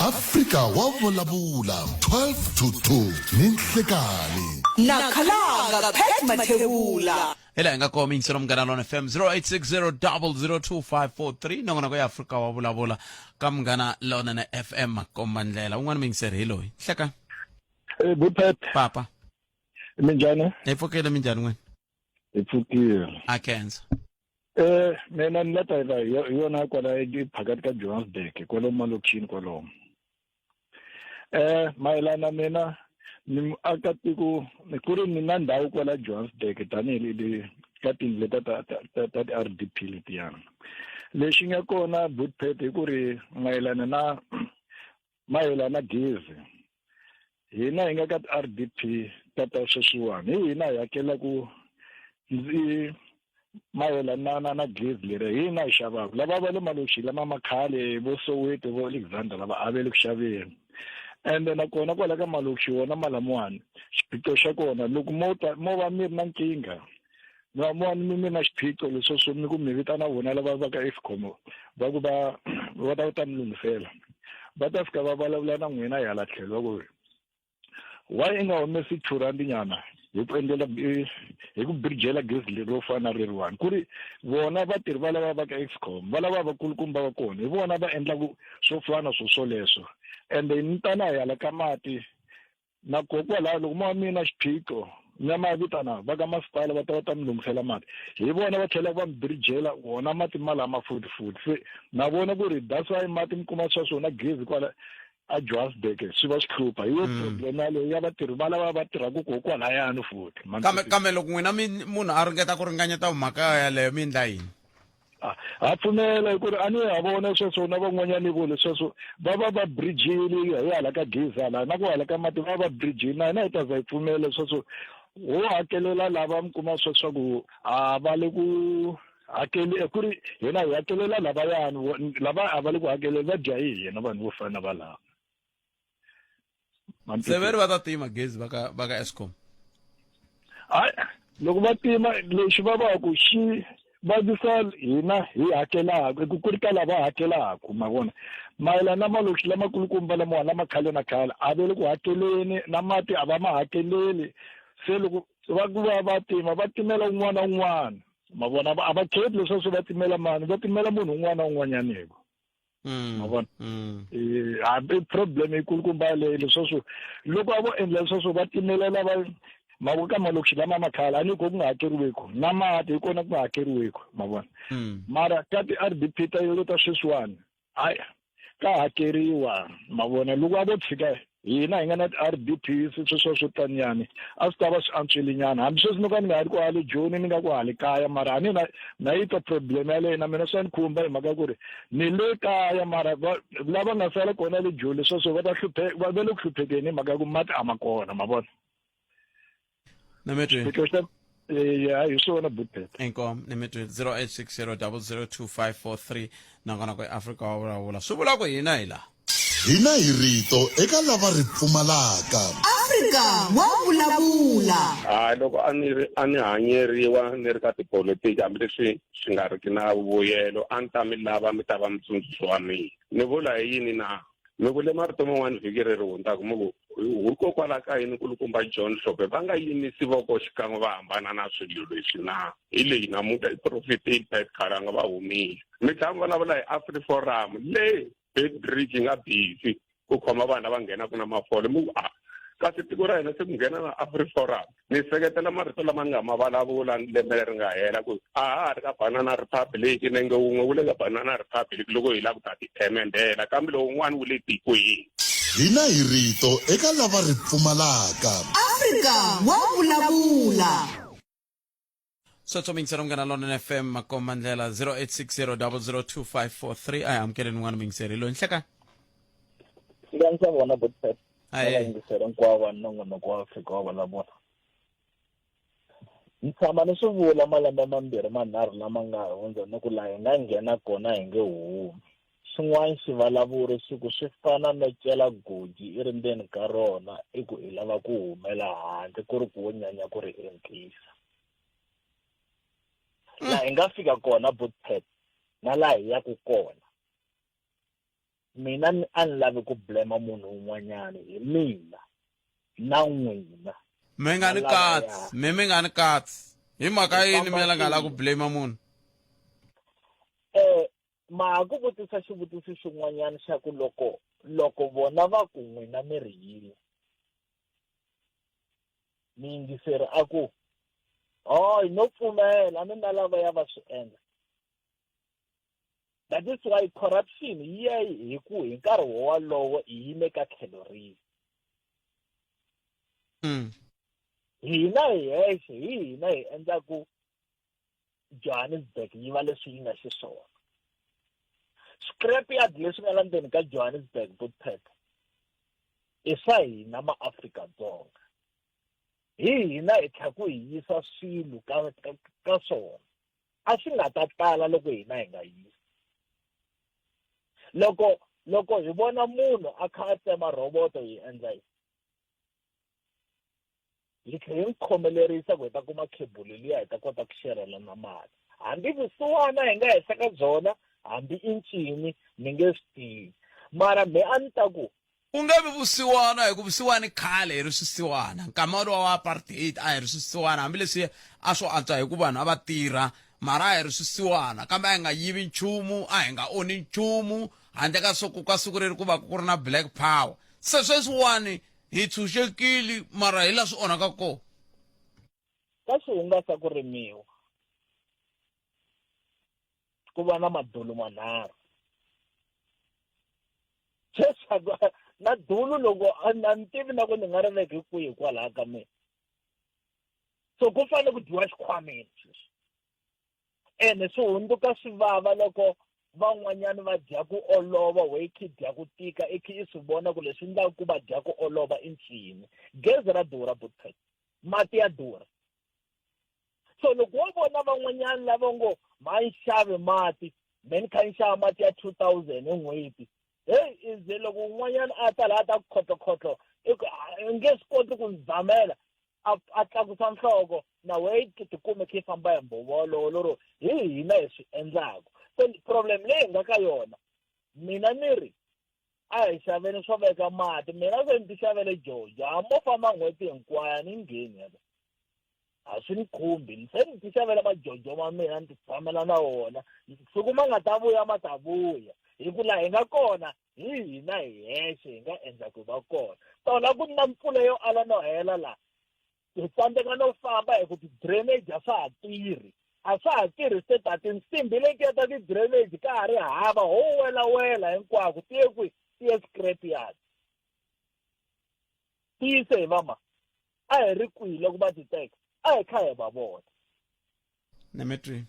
afrika wa vulavula 12 to 2 ni nhlekani na khalanga pat mathebula hi laha hi nga kona yingiselo munghana lona fm 0860002543 nongonoko ya afrika wa vulavula ka munghana lona na fm makomba ndlela un'wana muyingiseri hi loyi hleka Eh, Bupet, papa minjhani? hi pfukile minjhani n'wina Hi pfukile. a khensa Eh, mina ni la ta hi yona kwala phakathi ka Johannesburg, kwalomu malokixini kwalomu. Eh, mayelana mina ni muakatiko ni ku ri ni na ndhawu kwala Johannesburg tanihi le ka tindlu leta ta ta ta ta ti-R_D_P letiyana. Lexi nga kona Bootpet hi ku ri mayelana na mayelana na gezi hina hi nga ka ti-R_D_P ta ta sweswiwani hi hina hi hakelaku ndzi mayelana na na gezi leri hi hina hi xavaka lava va le malokixi lama ma khale vo Soweto vo Alexander lava a va le ku xaveni ende nakona kwala ka malokixi wona malamawani xiphiqo xa kona loko mo ta mo va mi ri na nkingha. Mi mi mi na xiphiqo leswo swo mi ku mi vitana vona lava va ka Eskom va ku va va ta ta mi lunghisela va ta fika va vulavula na n'wina hi hala tlhelo va ku why i nga humesi R2 nyana hi ku endlela hi ku birijela gezi leri ro fana na reriwani ku ri vona vatirhi va lava va ka Eskom va lava vakulukumba va kona hi vona va endlaku swo fana swo swoleswo ende ni tana hi hala ka mati na koho kwalaho loko mo va mi na xiphiqo mi ya ma vitana va ka masipala va ta va ta mi lunghisela mati hi vona va tlhela va mi birijela wona mati malama futhi futhi se na vona ku ri that's why mati mi kuma swa swona gezi kwala a Johannesburg swi va swi hlupha hi yo problem yaleyo ya vatirhi va lava va tirhaka koho kwalayani futhi kambe kambe loko n'wina mi munhu a ringeta ku ringanyeta mhaka yaleyo mi endla yini Ha pfumela hi ku ri a ni ha vona sweswo na van'wanyani vo lesweswo va va va bridgile hi hala ka gezi hala na ku hala ka mati va va bridgile na hina hi ta za hi pfumela sweswo ho hakelela lava mi kuma sweswaku a va le ku hakeli eh, ku ri hina hi hakelela lavayani lava a va le ku hakeleli va dya hi hina vanhu vo fana va lava se ve ri va ta tima gezi va ka va ka Eskom hayi loko va tima lexi va vaku xi vavisa hina hi hakelaka ku ku ri ka lava hakelaka ma vona mayelana na malokixi lamakulukumba lamawa lama khale na khale a ve le ku hakeleni na mati a va ma hakeleli se loko va ku va va tima va timela un'wana na un'wana ma vona a va kheti leswaku va timela mani va timela munhu un'wana na un'wanyaneko ma vona hambi problem yikulukumba yaleyo leswaku loko a vo endla leswaku va timelela va mavo ka malokixi lama ma khale a ni ko ku nga hakeriweku na mati hi kona ku nga hakeriweku ma vona mara ka ti-r d p ta yolo ta sweswiwani hayi ka hakeriwa ma vona loko a vo tshika hina hi nga na ti-r_d_p sweswo swo taniyani a swi ta va swi antswile nyana hambi sweswi no ka ni nga ha ri ku hale joni ni nga ku hale kaya mara a ni na na yi twa problem yaleyo na mina swa ni khumba hi mhaka ya ku ri ni le kaya mara lava nga sala kona le joni sweswo va ta hlupheka va le ku hluphekeni hi mhaka ya ku mati a ma kona ma vona Nemetweni. Xiphiqo xa ya hi swona butete. Inkomu nemetweni 0860002543 nakona ku eAfrika wa vulavula swi vula ku hina hi laha. Hina hi rito eka lava ri pfumalaka. Afrika wa vulavula. Hayi loko a ni ri a ni hanyeriwa ni ri ka tipolitiki hambileswi swi nga riki na vuyelo a ni ta mi lava mi ta va mutsundzuxi wa mina ni vula hi yini na Mi vule marito man'wana vhiki leri hundzaka mi ku, Hikokwalaho ka yini nkulukumba John Hlophe va nga yimisi voko xikan'we va hambana na swilo leswi na? Hi leyi namuntlha i profitile Pat Khalanga va humile. Mi tlhela mi vulavula hi AfriForum le Beitbridge yi nga busy ku khoma vanhu lava nghenaka na mafole mi ku a kasi tiko ra hina se ku nghena na AfriForum. Ni seketela marito lama ni nga ma vulavula lembe leri nga hela ku a ha ha ri ka Banana Republic nenge wun'we wu le ka Banana Republic loko hi lava ku ta ti themendhela kambe lowun'wana wu le tikweni. Hina hi rito eka lava ri pfumalaka. Afrika wa vulavula. Sweswo miyingiseri Munghana Lonene FM makomba ndlela 0860002543 a hi amukeleni un'wana muyingiseri loyi nhlekani Ndzi vona Botpet. Aye. Vayingiseri hinkwavo va nongonoko wa Afrika wa vulavula. Ni tshama ni swi vula malembe mambirhi manharhu lama nga hundza ni ku laha hi nga nghena kona hi nge humi. Xin'wana xivulavuri xi ku swi fana no cela goji i ri ndzeni ka rona i ku i lava ku humela handle ku ri ku wo nyanya ku ri entisa. Laha hi nga fika kona Botpet na laha hi yaka kona mina a ni lavi ku blame munhu un'wanyana hi mina na n'wina mi nga ni katsi mi mi nga ni katsi hi mhaka yini mi la nga la ku blame munhu eh ma ha ku vutisa xivutiso xin'wanyana xa ku loko loko vona va ku n'wina mi ri yini muyingiseri a ku hayi no pfumela a ni na lava ya va swi endla that is why corruption yi ya hi ku hi nkarhi wowalowo hi yime ka tlhelo rihi hina hi hexe hi hina hi endlaku Johannesburg yi va leswi yi nga xiswona scrap yard leswi nga la ndzeni ka Johannesburg Bookpack i swa hina maAfrika-Dzonga hi hina hi tlhaku hi yisa swilo ka ka, ka swona a swi nga ta tala loko hina hi nga yisi loko loko hi vona munhu a kha a tsema rhoboto hi endla yini Hi tlhe hi n'wi khomelerisa ku hi ta kuma khebulu liya hi ta kota ku xerelana mati. Hambi vusiwana hi nga henhla ka byona, hambi i ncini, ni nge swi tivi. Mara me a ni ta ku. Ku nge vi vusiwana hi ku vusiwana i khale hi ri swisiwana. Nkama wolowo wa apartheid a hi ri swisiwana hambileswi a swo antswa hi ku vanhu a va tirha mara a hi ri swisiwana kambe a hi nga yivi nchumu, a hi nga onhi nchumu handle ka swo ka siku reri ku va ku ri na black power. Se sweswiwani hi tshunxekile mara hi la swi onhaka kona. Ka swihungasa ku rimiwa ku va na madulu manharhu. Sweswi na dulu loko a ni tivi na ku ni nga ri veki kwihi kwalaha ka mina. So ku fanele ku dyiwa xikhwameni sweswi. Ene swi hundzuka swi vava loko van'wanyana va dya ku olova we i khi dya ku tika i khi i swi vona ku leswi endlaka ku va dya ku olova i ncini. Gezi ra durha Bootpet, mati ya durha. So loko wo vona van'wanyana lava ngo ma ni xavi mati me ni kha ni xava mati ya 2000 hi n'hweti, heyi ize loko un'wanyana a ta laha a ta ku khotlokhotlo i ku i nge swi koti ku ni zamela a a tlakusa nhloko na wehe yi tikume khe yi famba hi mbhovo wolowo lero hi hina hi swi endlaku. Se problem leyi hi nga ka yona mina ni ri a hi xaveni swo veka mati mina se ni ti xavele jojo hambi mo famba n'hweti hinkwayo ni ngheni yalo a swi ni khumbi se ni ti xavela majojo ma mina ni ti tshamela na wona siku ma nga ta vuya ma ta vuya hi ku laha hi nga kona hi hina hi hexe hi nga endla ku va kona tona ku na mpfula yo ala no hela laha hi tsandzeka no famba hi ku ti-drainage a swa ha tirhi a swa ha tirhi se ta tinsimbhi letiya ta ti-drainage ka ha ri hava ho welawela hinkwako ti ye kwihi ti ye scrap yard ti yise hi vama a hi ri kwihi loko va ti teka a hi kha hi va vona Nemetri.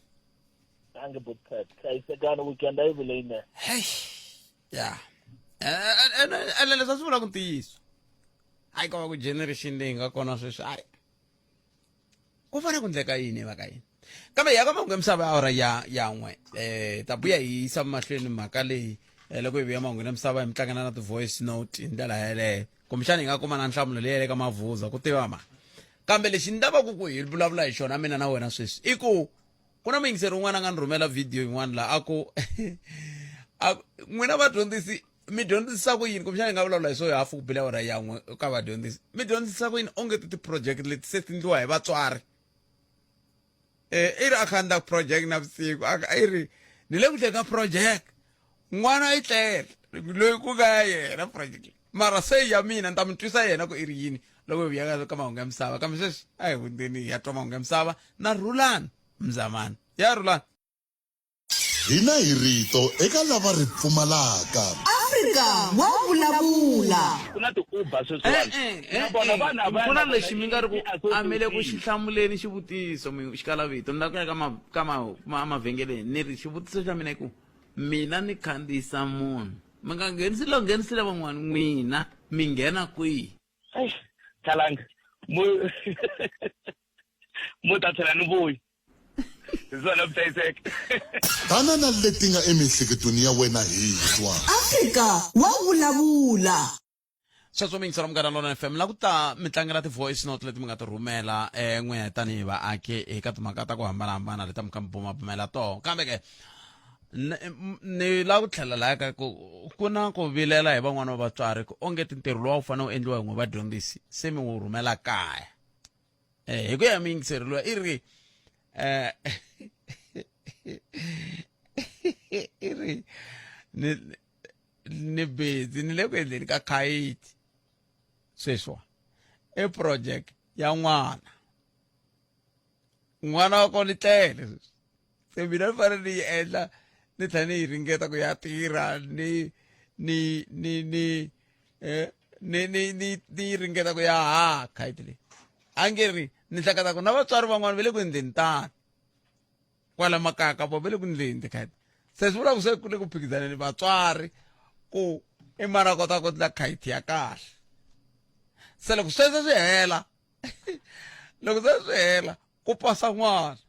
Danke Butpet. Hlayisekani weekend a yi vi leyinene. Hey. Yeah. Ene leswi a swi vulaka ntiyiso. Hayi ko va ku generation leyi nga kona sweswi hayi. Ku fanele ku ndleka yini va ka yini? Kambe ya ka mahungu ya misava ya awara ya ya n'we eh ta vuya hi yisa mahlweni mhaka leyi eh, loko hi vuya mahungu ya misava hi mi tlangela na ti-voice note hi ndlela yeleyo kumbexana hi nga kuma na nhlamulo leyi ya le ka mavuza ku tiva ma kambe lexi ni lavaka ku hi vulavula hi xona mina na wena sweswi i ku ku na muyingiseri un'wana a nga ni rhumela video yin'wana laha a ku n'wina vadyondzisi mi dyondzisa ku yini kumbexana hi nga vulavula hi swo hafu ku bile awara yan'we ka vadyondzisi mi dyondzisa ku yini onge ti ti-project leti se ti ndliwa hi vatswari eh i ri a kha ndla project na vusiku i ri ni le ku tleni ka project n'wana i tlele loyi ku nga ya yena project mara se ya mina ni ta mi twisa yena ku i ri yini loko hi vuya ka mahungu ya misava kambe sweswi a hi hundzeni hi ya twa mahungu ya misava na rhulani mzamani ya rhulani Hina hi rito eka lava ri pfumalaka. Afrika wa vulavula. Ku na ti-Uber sweswiwani. Eh, eh, Na vona eh, vanhu a va ku na na lexi mi nga ri ku i- a mi le ku xi hlamuleni xivutiso mi xikalavito ni lava ku ya ka ma ka ma ma mavhengeleni ni ri xivutiso xa mina i ku mina ni khandziyisa munhu mi nga nghenisi lo nghenisile van'wana n'wina mi nghena kwihi Eish, Khalanga mo mo ta tlhela ni vuyi hi swona ku hlayiseka Tana na leti nga emiehleketweni ya wena hi twa. Afrika wa vulavula. Sweswo mi yingisela Munghana Lonene FM la ku ta mi tlangela ti-voice note leti mi nga ti rhumela eh, n'we tanihi vaaki eka timhaka ta ku hambanahambana leti mi kha mi bumabumela toho kambe ke ni lava ku tlhela laya ka ku ku na ku vilela hi van'wana va vatswari ku onge ti ntirho lowu a wu fanele wu endliwa hi n'we vadyondzisi se mi wu rhumela kaya eh hi ku ya muyingiseri luya i ri eh i ri ni ni busy ni le ku endleni ka khayiti sweswiwa i project ya n'wana n'wana wa kona i tlele sweswi se mina ni fanele ni yi endla ni tlhela ni yi ringeta ku ya tirha ni ni ni ni eh ni ni ni ni yi ringeta ku ya ha khayiti leyi a nge ri ni hleketa ku na vatswari van'wana va le ku endleni tano kwala makaya ka vona va le ku ndleni tikhayiti se swi vula ku se ku le ku phikizaneni vatswari ku i mara kota ku endla khayiti ya kahle se loko sweswo swi hela loko se swi hela ku pasa n'wana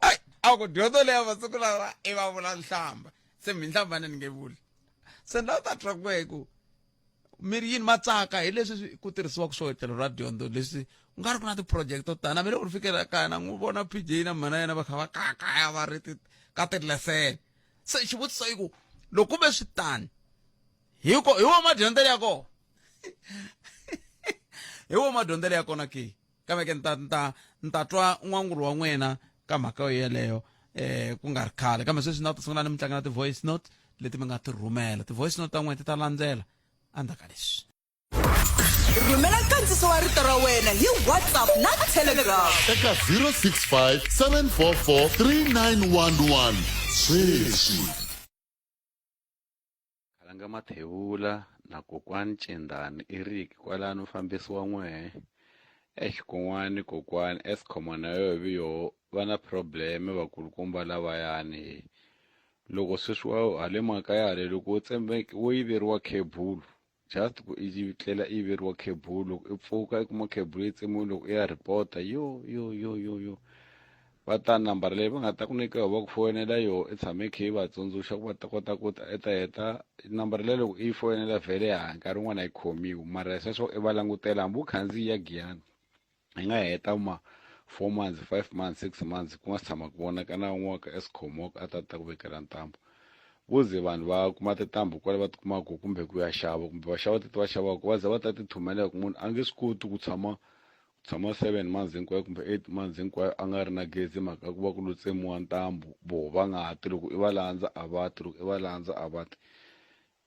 ai a ku dyondzo leya masiku lawa i va vula nhlamba se mi nhlamba ni nge vuli se ni lava ta twa ku ku Mi ri yini ma tsaka hi leswi ku tirhisiwaka swo hi tlhelo ra dyondzo leswi ku nga ri ku na ti-project to tani hambi loko ri fikela kaya na n'wi vona PJ na mhana yena va kha va kakaya va ri ka tilesene se xivutiso i ku loko ku ve swi tani hi ko hi wo madyondzelo ya kona hi wo madyondzelo ya kona ke kambe ke ni ta ni ta ni ta twa n'wangulo wa n'wina ka mhaka yeleyo eh ku nga ri khale kambe sweswi na ta sungula ni mi tlangela ti-voice note leti mi nga ti rhumela ti-voice note ta n'wina ti ta landzela endzhaku ka leswi rhumela nkandziso wa rito ra wena hi whatsapp na telegram eka 065 744 3911 sweswi Khalanga Mathebula na kokwani Cendani Eric kwalano mufambisi wa n'wehe Eish kun'wani kokwani Eskom na yoho vi yoho va na problem vakulukumba lavayani he loko sweswi hale makaya hale loko wo tsemeka wo yiveriwa cable just ku i tlela i yiveriwa cable loko i pfuka i kuma cable yi tsemiwile loko i ya report-a yo yo yo yo yo va ta nambara leyi va nga ta ku nyika yona va ku foyinela yona i tshame i kha i va tsundzuxa ku va ta kota ku ta i ta heta nambara leyi loko i yi foyinela vhele ha nkarhi wun'wani a yi khomiwi mara sweswo i va langutela hambi u khandziya giyani i nga heta ma four months five months six months ku nga si tshama ku vonaka na un'we wa ka Eskom wa ku a ta ta ku vekela ntambu vo ze vanhu va kuma tintambu kwale va ti kumaka kumbe ku ya xava kumbe va xava teti va xavaka va ze va ta ti thumela hi ku munhu a nge swi koti ku tshama tshama seven months hinkwayo kumbe eight months hinkwayo a nga ri na gezi hi mhaka ku va ku lo tsemiwa ntambu voho va nga ha ti loko i va landza a va ti loko i va landza a va ti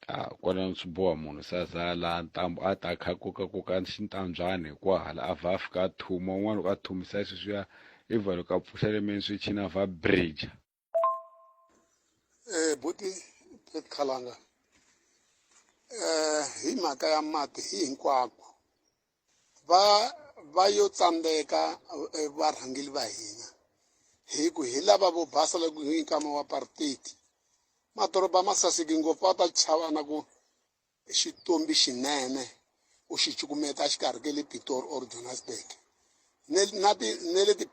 a kwalano swi boha munhu se a za a laha ntambu a ta a kha a kokakoka xintambyani hi kwahala a vha a fika a thuma un'wana loko a thumisa sweswiya i vha loko a pfuxa le main switch-ini a vha a bridge. Eh, buti Pet Khalanga eh hi mhaka ya mati hi hinkwako Va va yo tsandzeka varhangeri va hina hi ku hi lava vo basa loko hi nkama wa apartheid madoroba ma saseke ngopfu va ta chava na ku xitombi xinene u xi cukumeta exikarhi ka le Pitori or Johannesburg ne na ti ne le ti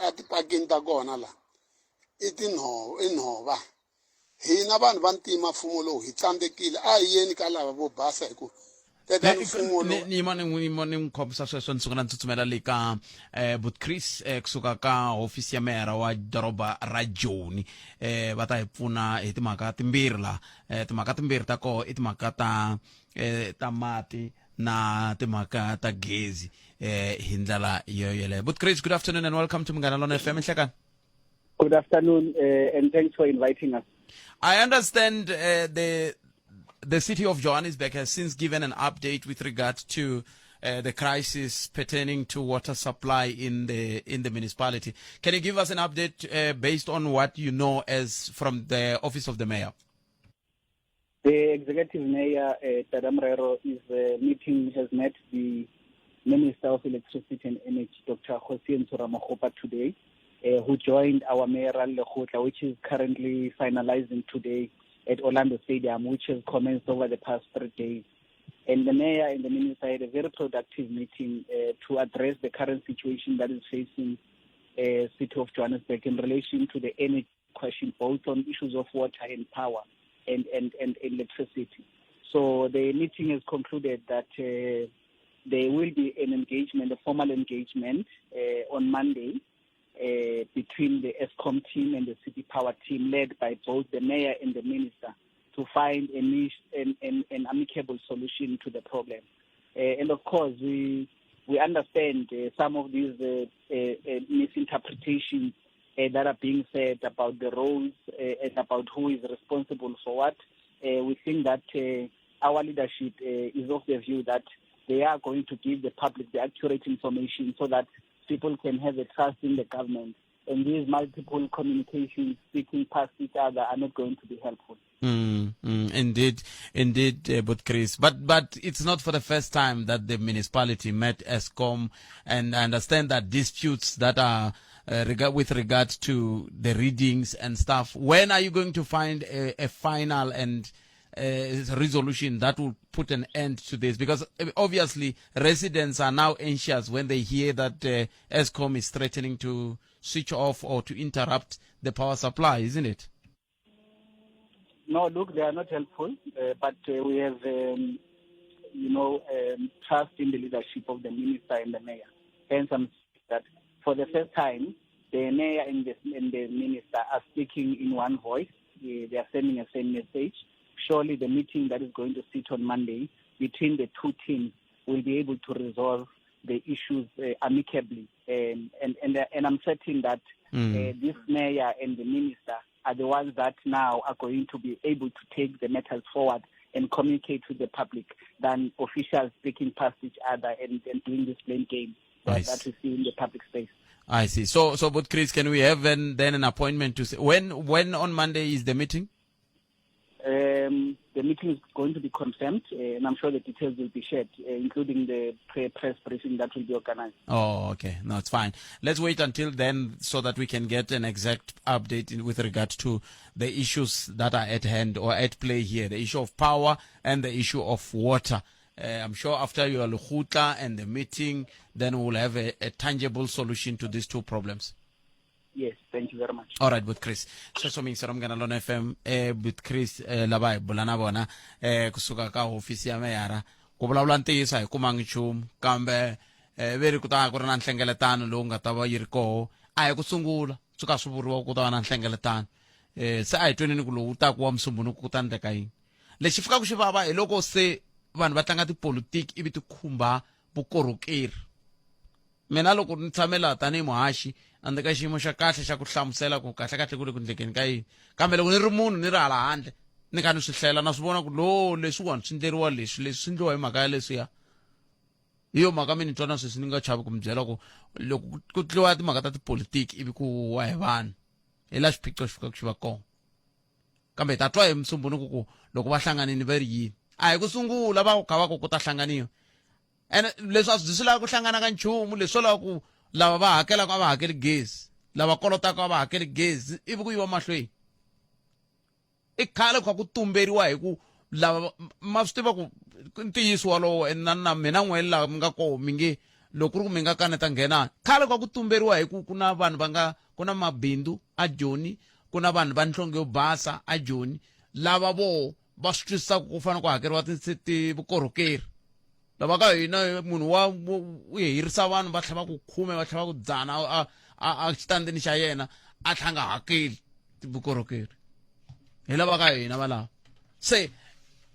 a tipakeni ta kona la i tinhova i nhova hina vanhu va ntima mfumo lowu hi tsandzekile a hi yeni ka lava vo basa hi ku tekani mfumo lowu ni yima ni n'wi yima ni n'wi khomisa sweswo ni sungula ni tsutsumela le ka eh but Chris eh kusuka ka hofisi ya meyara wa doroba ra Joni eh va ta hi pfuna hi timhaka timbirhi la eh timhaka timbirhi ta koho i timhaka ta eh ta mati na timhaka ta gezi eh hi ndlela yo yeleyo but Chris good afternoon and welcome to Munghana Lona FM nhlekani Good afternoon, uh, and thanks for inviting us. I understand uh, the the city of Johannesburg has since given an update with regard to uh, the crisis pertaining to water supply in the in the municipality. Can you give us an update uh, based on what you know as from the office of the mayor? The executive mayor, uh, Tadam Rero, is uh, meeting has met the Minister of Electricity and Energy, Dr. Kgosientsho Ramokgopa, today, uh, who joined our mayoral lekgotla, which is currently finalizing today at Orlando Stadium, which has commenced over the past three days. And the mayor and the minister had a very productive meeting uh, to address the current situation that is facing uh, city of Johannesburg in relation to the energy question, both on issues of water and power and, and, and electricity. So the meeting has concluded that uh, there will be an engagement, a formal engagement uh, on Monday uh, between the ESCOM team and the City Power team, led by both the mayor and the minister, to find a niche, an, an, an amicable solution to the problem. Uh, and of course, we we understand uh, some of these uh, uh, misinterpretations that are being said about the roles and about who is responsible for what. we think that our leadership is of the view that they are going to give the public the accurate information so that people can have a trust in the government. And these multiple communications speaking past each other are not going to be helpful. Mm, mm, indeed, indeed, uh, but Chris, but but it's not for the first time that the municipality met ESCOM, and I understand that disputes that are uh, regard, with regard to the readings and stuff. When are you going to find a, a final and uh, resolution that will put an end to this? Because uh, obviously residents are now anxious when they hear that uh, ESCOM is threatening to switch off or to interrupt the power supply, isn't it? No, look, they are not helpful, uh, but uh, we have um, you know, trust in the leadership of the minister and the mayor. Hence, I'm that for the first time, the mayor and the, and the minister are speaking in one voice. They are sending the same message. Surely the meeting that is going to sit on Monday between the two teams will be able to resolve the issues amicably. And, and, and I'm certain that this mayor and the minister are the ones that now are going to be able to take the matters forward and communicate to the public than officials speaking past each other and, and doing this blame game that, that we see in the public space. I see. So, so, but Chris, can we have an, then an appointment to say when? When on Monday is the meeting? The meeting is going to be confirmed, and I'm sure the details will be shared, including the pre press briefing that will be organized. Oh, okay. No, it's fine. Let's wait until then so that we can get an exact update in, with regard to the issues that are at hand or at play here, the issue of power and the issue of water. I'm sure after your lekgotla and the meeting, then we'll have a, a tangible solution to these two problems. Yes, thank you very much. All right, with Chris. Sweswo miyingiseri Munghana Lona FM eh with Chris eh, lava hi bula na vona eh kusuka ka hofisi ya meyara ku vulavula ntiyiso a hi kumangi nchumu kambe eh ve ri ku ta ku ri na nhlengeletano lowu nga ta va yi ri koho a hi ku sungula swi ka swi vuriwa ku ta va na nhlengeletano eh se a hi tweneni ku lowu taku wa musumbunuku ku ta ndleka yini lexi fikaka xi vava hi loko se vanhu va tlanga tipolitiki ivi ti khumba vukorhokeri mina loko ni tshame laha tanihi muhaxi a ndzi ka xiyimo xa kahle xa ku hlamusela ku kahlekahle ku le ku ndlekeni ka yini kambe loko ni ri munhu ni ri hala handle ni kha ni swi hlela na swi vona ku lo leswiwani swi ndleriwa leswi leswi swi ndliwa hi mhaka ya leswiya hi yo mhaka mi ni twa na sweswi ni nga chavi ku mi byela ku loko ku tliwa timhaka ta tipolitiki ivi ku wa hi vanhu hi laha xiphiqo xi fikaka xi va kona kambe hi ta twa hi musumbunuku ku loko va hlanganini va ri yini a hi ku sungula va kha va ku ku ta hlanganiwa ene leswi a swi swi lava ku hlangana ka nchumu leswi swo lava ku lava va hakelaka a va hakeli gezi lava kolotaka a va hakeli gezi ivi ku yiwa mahlweni i khale kha ku tumberiwa hi ku lava ma swi tiva ku ntiyiso wolowo na na mina n'we laha mi nga koho mi nge loko ku ri ku mi nga kaneta nghenani khale ka ku tumberiwa hi ku ku na vanhu va nga ku na mabindzu a joni ku na vanhu va nhlonge yo basa a joni lava voho va swi twisisaka ku fanele ku hakeriwa vukorhokeri lava ka hina munhu wa u hirisa vanhu va tlhava ku khume va tlhava ku dzana a a xitandini xa yena a tlha nga hakeli vukorhokeri hi lava ka hina valava se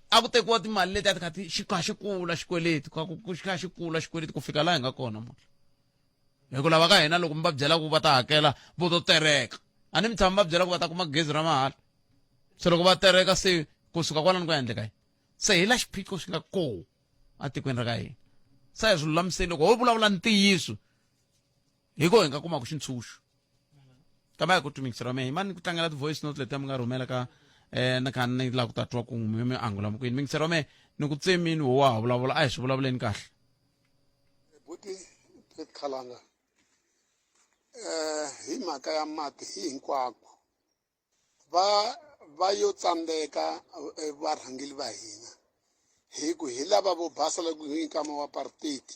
a ku tekiwa timali leti a ti kha ti xi kha xi kula xikweleti xi kha xi kula xikweleti ku fika laha hi nga kona namuntlha hi ku lava ka hina loko mi va byela ku va ta hakela vo to tereka a ni mi tshama va byela ku va ta kuma gezi ra mahala se loko va tereka se kusuka kwalano ku ya endleka yini se hi la xiphiqo xi nga koho atikweni ra ka hina se hi swi lulamiseni loko ho vulavula ntiyiso hi ko hi nga kumaka xintshunxo kambe a hi ku tumikisela mehe mani ku tlangela ti-voice note letiya mi nga rhumela ka eh ni kha ni lava ku ta twa ku mi mi angula mi ku yini mingiselo wa mehe ni ku tsemini wo wa ha vulavula a hi swi vulavuleni kahle buti Pet Khalanga eh hi mhaka ya mati hi hinkwako va va yo tsandzeka eh, varhangeli va hina hi ku hi lava vo basa loko hi nkama wa apartheid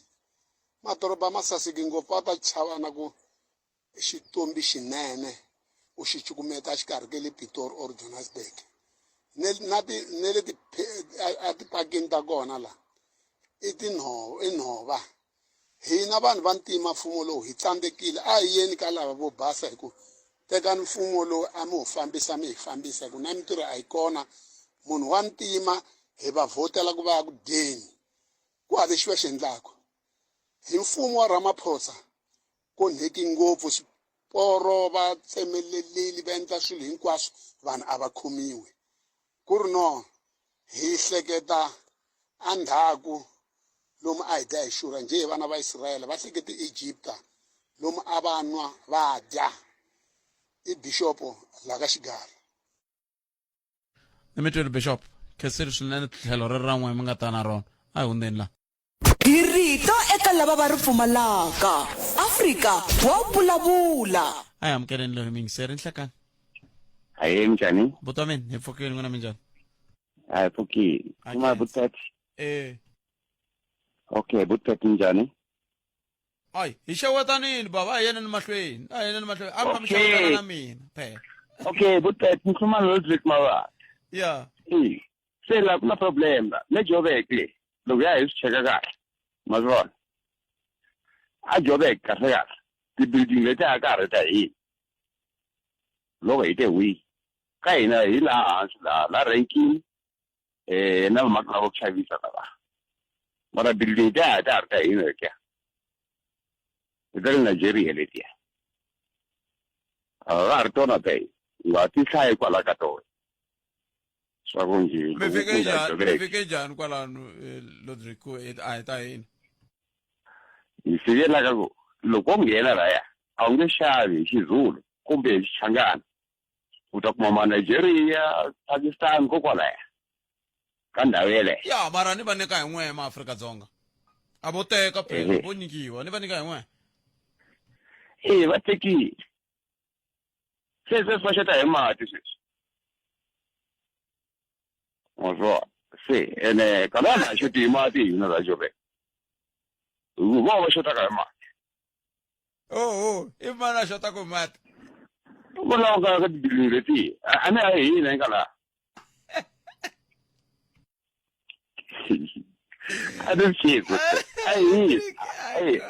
madoroba ma saseke ngopfu va ta chava na ku xitombi xinene u xi cukumeta exikarhi ka le Pitori or Johannesburg ne na ti ne le ti a tipakeni ta kona la i tinhova i nhova hina vanhu va ntima mfumo lowu hi tsandzekile a hi yeni ka lava vo basa hi ku tekani mfumo lowu a mi wu fambisa mi hi fambisa hi ku na mintirho a yi kona munhu wa ntima hi va vhotela ku va ya ku dyeni ku hava lexi va xi endlaka hi mfumo wa Ramaphosa ku onheki ngopfu swiporo va tsemelelile va endla swilo hinkwaswo vanhu a va khomiwi ku ri no hi hleketa endzhaku lomu a hi dya hi xurha njhe hi vana va Israyele va hlekete Egipta lomu a va nwa va dya i bishopo la ka Xigalo ni mi twile bishop khensile swinene tlhelo ri ra n'we mi nga ta na rona a hi hundzeni la Hi rito eka lava va ri pfumalaka. Afrika wa vulavula. A hi amukeleni loyi muyingiseri nhlekani. Ahee minjhani? Buti wa mina hi pfukile n'wina minjhani? A hi pfukile. A Kuma khensa. Butpet. Eh. Okay, Butpet minjhani? Ayi, hi xewetanini baba, a hi yeneni mahlweni. A hi yeneni mahlweni. A mi kha mi Okay. xewetana na mina phela. Okay, Butpet ngikhuluma noLudwig Mabasa. Yeah. Eh. Se la ku na problem la. Le Joburg le. Loko ya hi swi cheka kahle, ma swi vona. A Joburg kahle kahle, ti-building leti a ka ha ri ta hina. Loko hi te hwi, ka hina hi laha hansi laha, la renkini, eh na vamaki lava ku xavisa lava. Mara building ta ha ta ha ri ta hina letiya. Hi ta le Nigeria letiya. A va ha ri tona ta hina. U nga ti hlayi kwala ka tona. Swa ku njhe mi loko fike ku nga njhani mi Joburg. fike njhani kwalano eh, Lodrick ku eh, a hi ta hina Hi fike la ka ku loko wo nghena laya a wu nge xavi hi Xizulu kumbe hi Xichangani. U ta kuma ma Nigeria, Pakistan kokwalaya ka ndhawu yeleyo. Ya mara ni va nyika hi n'we maAfrika-Dzonga. A vo teka phela, Ehe. vo nyikiwa, ni va nyika hi n'we. E va tekile. Se sweswi va xota hi mati sweswi. Wa swi vona? Se ene kalana a xoti hi mati hina la Joburg. Vo va xotaka hi mati. Oh, oh, i mani a xotaka hi mati? Kwalaho ka ka tibuilding leti a ni a hi hina hi nga laha. A ni swi tivi. A hi hina. A hi.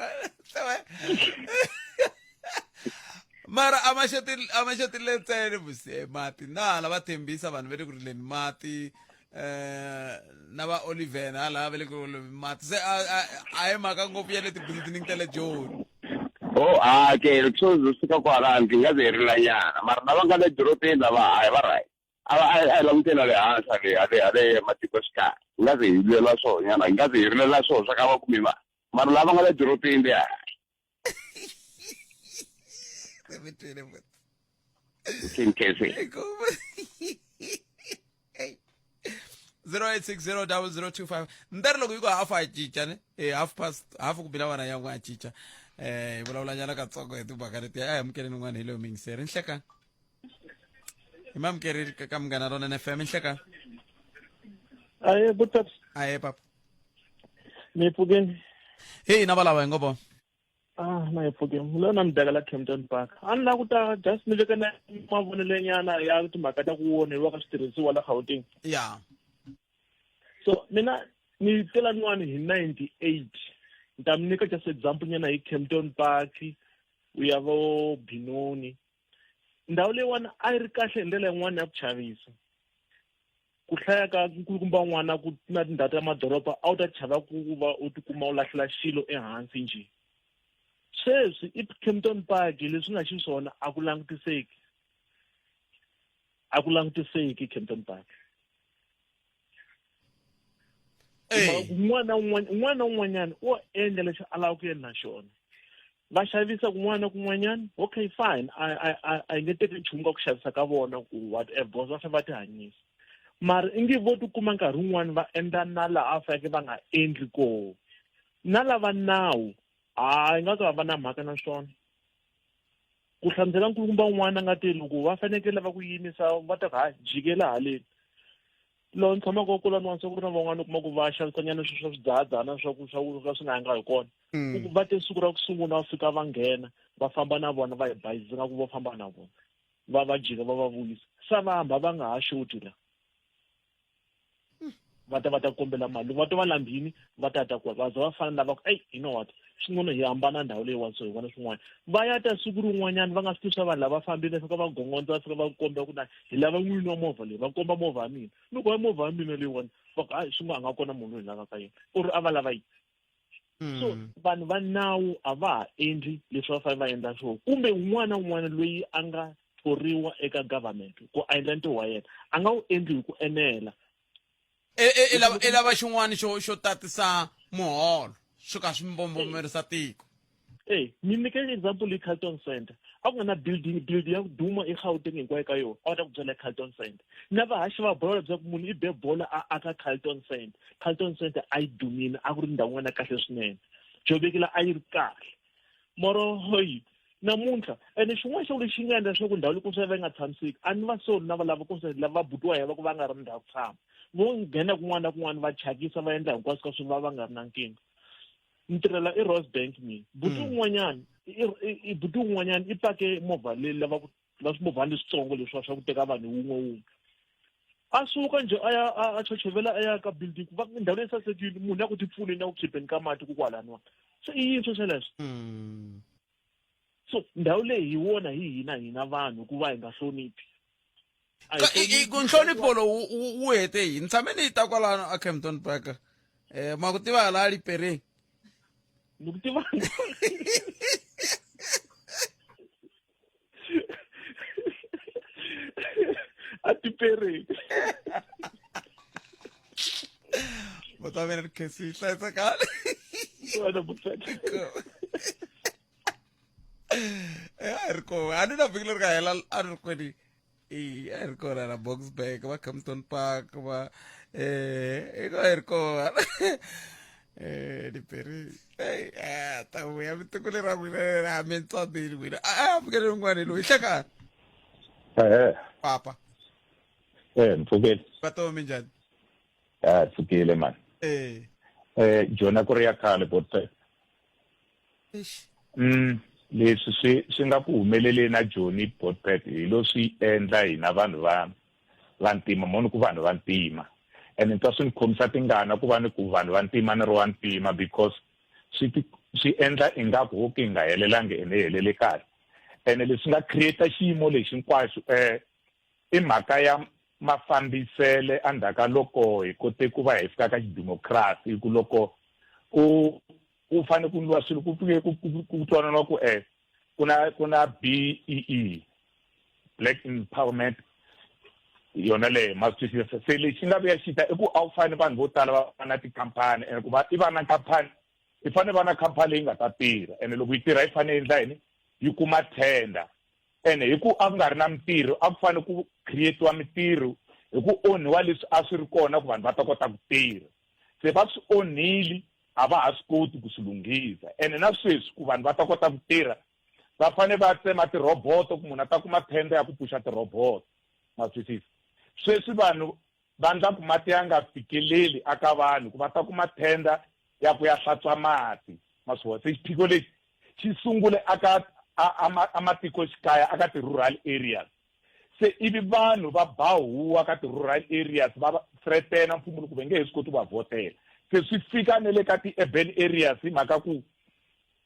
Mara a ma xoti a ma xoti le ntsena vusi mati na hala va tshembisa vanhu va le ku rileni mati eh na va Oliven hala va le ku rileni mati se a a a hi mhaka ngopfu ya le ti-building ta le Joni. Oh, a ke loko swo zo fika kwalano ti nga ze hi rilanyana mara lava nga le dorobeni lava hayi va right a va a hi languteni le hansi hale hale hale matikoxikaya hi nga ze hi lwela swona nyana hi nga ze hi rilela swona swa ka va kumi mali mara lava nga le dorobeni le hayi Se mi twile futhi. Khinkhense. Hey. 08600025 ndari loko yi ku half a cinca ne eh half past half ku bila wana ya n'we a cinca eh hi vulavula nyana katsongo hi timhaka leti a hi amukeleni n'wana hi leyo mingiseri nhlekani hi mamukeri ka ka munghana rona FM nhlekani Aye, butap. Aye papa. Mi pfukeni. Hey na valava hi ngo vona. Ah, na hi pfukeni. Lo na mi beka la Kempton Park. A ni lava ku ta just mi veka na mavonelo nyana ya timhaka ta ku onheriwa ka switirhisiwa la Gauteng. Yeah. So mina ni tela nwani hi 98. Ni ta mi nyika just example nyana hi Kempton Park, u ya vo Binoni. Ndhawu leyiwani a yi ri kahle hi ndlela yin'wana ya ku chavisa. Ku hlaya ka nkulukumba n'wana ku na tindhawu ta madoroba a wu ta chava ku va u tikuma u lahlela xilo ehansi njhe. Sweswi i Kempton Park leswi nga xiswona a ku langutiseki. A ku langutiseki Kempton Park. Un'wana na un'wana un'wana na un'wanyana u endla lexi a lavaka ku endla xona. Va xavisa kun'wana na kun'wanyana okay fine a a a a hi nge teki nchumu ka ku xavisa ka vona ku whatever because va fanele va tihanyisa mara i nge vo tikuma nkarhi wun'wani va endla na laha a faneleke va nga endli koho na lava nawu hayi nga ka va na mhaka na swona ku hlamusela nkulukumba un'wana a nga te loko va fanekele va ku yimisa va ta ku ha jikela haleni lowu ni tshamaka kula ni wansa ku ri na van'wana u kuma ku va xavisanyana swilo swa swidzahadzahana swa ku swa ku ka swi nga yanga hi kona ku ku va te siku ra ku sungula va fika va nghena va famba na vona va hi bayizisa nga ku vo famba na vona va va jika va va vuyisa sa va hamba va nga ha xoti la va ta va ta kombela mali loko va twa va lambini va ta ta kwa va za va fana na va ku ey you know what swin'wana hi hambana ndhawu leyiwani so hi vona swin'wana va ya ta siku rin'wanyana va nga swi tivi swa vanhu lava fambile fika va gongondza va fika va komba ku na hi lava n'wini wa movha leyi va komba movha ya mina ni ku movha ya mina leyiwani va ku hayi swi nga a nga kona munhu loyi hi lavaka yena u ri a va lava yini so vanhu va nawu a va ha endli leswi va fanele va endla swona kumbe un'wana na un'wana loyi a nga thoriwa eka government ku a endla ntirho wa yena a nga wu endli hi ku enela I lava i lava xin'wana xo xo tatisa muholo swo ka swi mbombomerisa tiko. Ey ni nyike example hi Carlton Center a ku nga na building building ya ku duma eGauteng hinkwayo ka yona a va ta ku byela Carlton Center na vahaxi va bolo bya ku munhu i be bolo a aka Carlton Center Carlton Center a yi dumile a ku ri ndhawu yin'wana ya kahle swinene Jobekela a yi ri kahle moro hoyi namuntlha ene xin'wana xa ku lexi nga endla leswaku ndhawu leyi ku va yi nga tshamiseki a ni va soli na va lava ku lava buti wa hina va ku va nga ri na ndhawu ku tshama vo nghena kun'wana na kun'wana va thyakisa va endla hinkwaswo ka swilo va va nga ri na nkingha ni tirhela i Rosebank mina buti un'wanyana i buti un'wanyana i pake movha leyi lava ku la swimovhana leswitsongo leswiwa swa ku teka vanhu wun'we wun'we. A suka njhe a ya a chochovela a ya ka building ku va ndhawu leyi sasekile munhu ya ku tipfuneni ya ku khipeni ka mati ku kwalaniwa se i yini swo sweleswo mm. so ndhawu leyi hi wona hi hina hina vanhu ku va hi nga hloniphi ku nhlonipho lowu wu hete yini tshame ni yi ta kwalano a Kempton Park eh ma ku tiva hala lipereng ni ku tiva a tipereng va ta vena ri khesi hlayisekani a ri kona a ni na vhiki leri nga hela a ri kwini e a ri kona na Boksburg va Kempton Park va eh a ri kona eh diperi eh ta vuya vitiko leri ra n'wina a mi tsandzeli n'wina a pfukele rin'wana loyi hlekani ehe papa eh mpfukele va minjhani a pfukile mani eh eh jona ku ri ya khale botse leswi swi swi nga ku humeleleni na Joni Botpet hi lo swi endla hina vanhu va vantima moni ku vanhu vantima and ni twa swi ni khomisa tingana ku va ni ku vanhu vantima ni ri wa ntima because swi swi endla ingaku ho ki nga helelangi ene helele kahle ene leswi nga create xiyimo lexi hinkwaxo um i mhaka ya mafambisele endzhaku ka loko hi kote ku va hi fika ka xidimokirasi hi ku loko ku ku fanele ku endliwa swilo ku fike ku ku twananiwa ku e ku na ku na B_E_E Black Empowerment yona leyo ma swi twisisa se lexi nga vuya xi ta i ku a wu fani vanhu vo tala va va na tikhampani ene ku va i va na khampani i fanele va na khampani leyi nga ta tirha ene loko yi tirha yi fanele yi endla yini yi kuma tender ene hi ku a ku nga ri na mintirho a ku fanele ku create-iwa mintirho hi ku onhiwa leswi a swi ri kona ku vanhu va ta kota ku tirha se va swi onhile a va ha swi koti ku swi lunghisa ene na sweswi ku vanhu va ta kota ku tirha va fanele va tsema tirhoboto ku munhu a ta kuma tender ya ku pfuxa tirhoboto ma twisisa sweswi vanhu va ndla ku mati ya nga fikeleli aka vanhu ku va ta kuma tender ya ku ya hlantswa mati ma swi vona se xiphiqo lexi xi sungule aka a matikoxikaya aka ti-rural areas se ivi vanhu va ba huwa ka ti-rural areas va threatena mfumo loko va nge he swi koti ku va vhotela se swi fika ne le ka ti-urban areas hi mhaka ku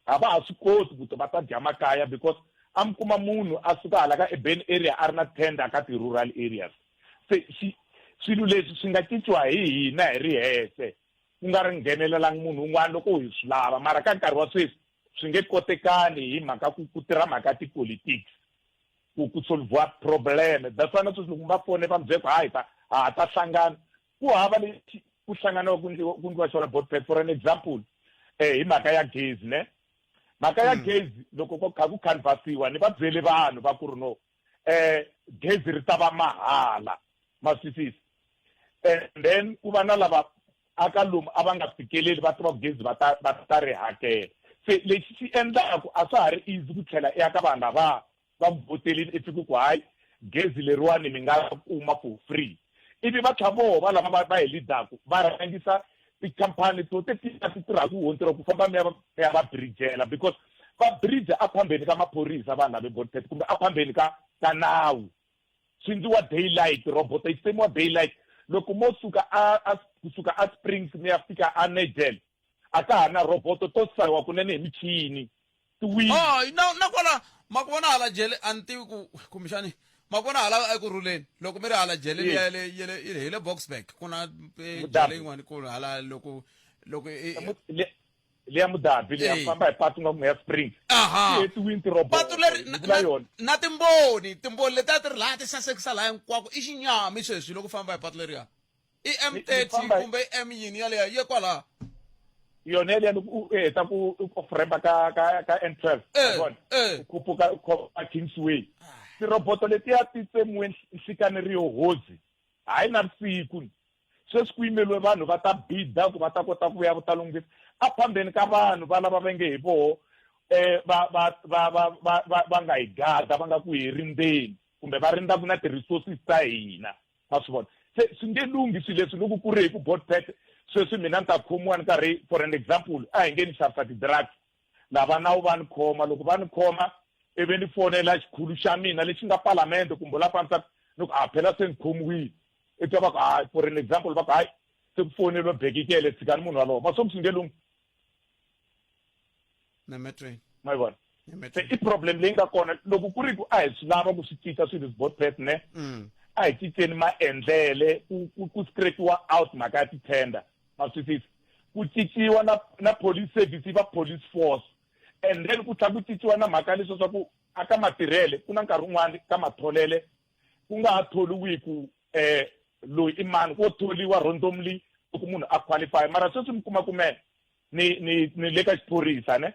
a va ha swi koti ku va ta dya makaya because a mi kuma munhu a suka hala ka urban area a ri na tender ka ti-rural areas se swilo leswi swi nga cinciwa hi hina hi ri hexe ku nga ri nghenelelangi munhu un'wana loko hi swi lava mara ka nkarhi wa sweswi swi nge kotekani hi mhaka ku ku tirha mhaka ya tipolitics ku ku solviwa problem that's why na sweswi loko va fone va mi byela ku hayi ta ha ta hlangana ku hava lexi ku hlanganiwa ku ndliwa ku ndliwa xona botpet for an example eh hi mhaka ya gezi ne mhaka ya gezi loko ko kha ku canvasiwa ni va byele vanhu va ku ri no eh gezi ri ta va mahala ma swisisa and then ku va na lava aka lomu a va nga fikeleli va tiva ku gezi va ta va ta ri hakela se lexi xi endlaku a swa ha ri easy ku tlhela i ya ka vanhu lava va votelini i fiki ku hayi gezi leriwani mi nga kuma for free ivi va tlha voho va lava va va hi leadaku va rhangisa tikhampani to tetiya ti tirhaka wo ntirho ku famba mi ya mi ya va bridgela because va bridge a phambeni ka maphorisa vanhu lava Botpet kumbe a phambeni ka ka nawu swi ndliwa daylight robot yi tsemiwa daylight loko mo suka a a kusuka a Springs mi ya fika a Nigel a ka ha na roboto to sayiwa kunene hi michini ti wile oh na na kwala ma ku vona hala jele a ni tivi ku kumbexani ma ku vona hala eku rhuleni loko mi ri hala jele liya le yele hi le Boksburg ku na eh, jele yin'wana ku hala loko loko leya mudabi leya Eh. famba hi patu nga ku ya Springs Aha. ti hetiwini tirobot patu leri ni vula yona na timboni timboni leti a ti ri laha ti sasekisa laha hinkwako i xinyami sweswi loko famba hi patu leriya i Ni- ni M30 famba hi- kumbe i M yini yaleyo yi ye kwalaha yona yaliya loko u heta ku off rampa ka ka ka N12 Eh, vona eh. u khuphuka u khoma Kingsway tiroboto letiya ti tsemiwe nhlikani ri yo hozi hayi na vusiku sweswi ku yimeliwe vanhu va ta bida ku va ta kota ku vuya va ta lunghisa a phambeni ka vanhu va lava va nge hi voho eh va va va va va va va nga hi gada va nga ku hi rindzeni kumbe va rindzaka na ti-resources ta hina ma swi vona se swi nge lunghi swilo leswi loko ku ri hi ku botpet sweswi mina ni ta khomiwa ni karhi for an example a hi nge ni xavisa ti-drugs lava nawu va ni khoma loko va ni khoma ivi ni fonela xikhulu xa mina lexi nga palamende kumbe la fambisaka ni ku a phela se ni khomiwile I twa va ku hayi for an example va ku hayi se ku foneliwe bekikele tshikani munhu walowo ma swo mi swi nge lunghi Nemetweni. Ma yi vona se i problem leyi nga kona loko ku ri ku a hi swi lava ku swi cinca swilo leswi botpet ne a hi cinceni maendlele ku ku ku scrapiwa out mhaka ya ti-tender ma swi twisisa ku cinciwa na na police service yi va police force and then ku tlhela ku cinciwa na mhaka leswi swa ku a ka matirhele ku na nkarhi wun'wani ka matholele ku nga ha tholiwi ku eh loyi i mani ko tholiwa randomly loko munhu a qualify mara sweswi mi kuma kume ni ni ni le ka xiphorisa ne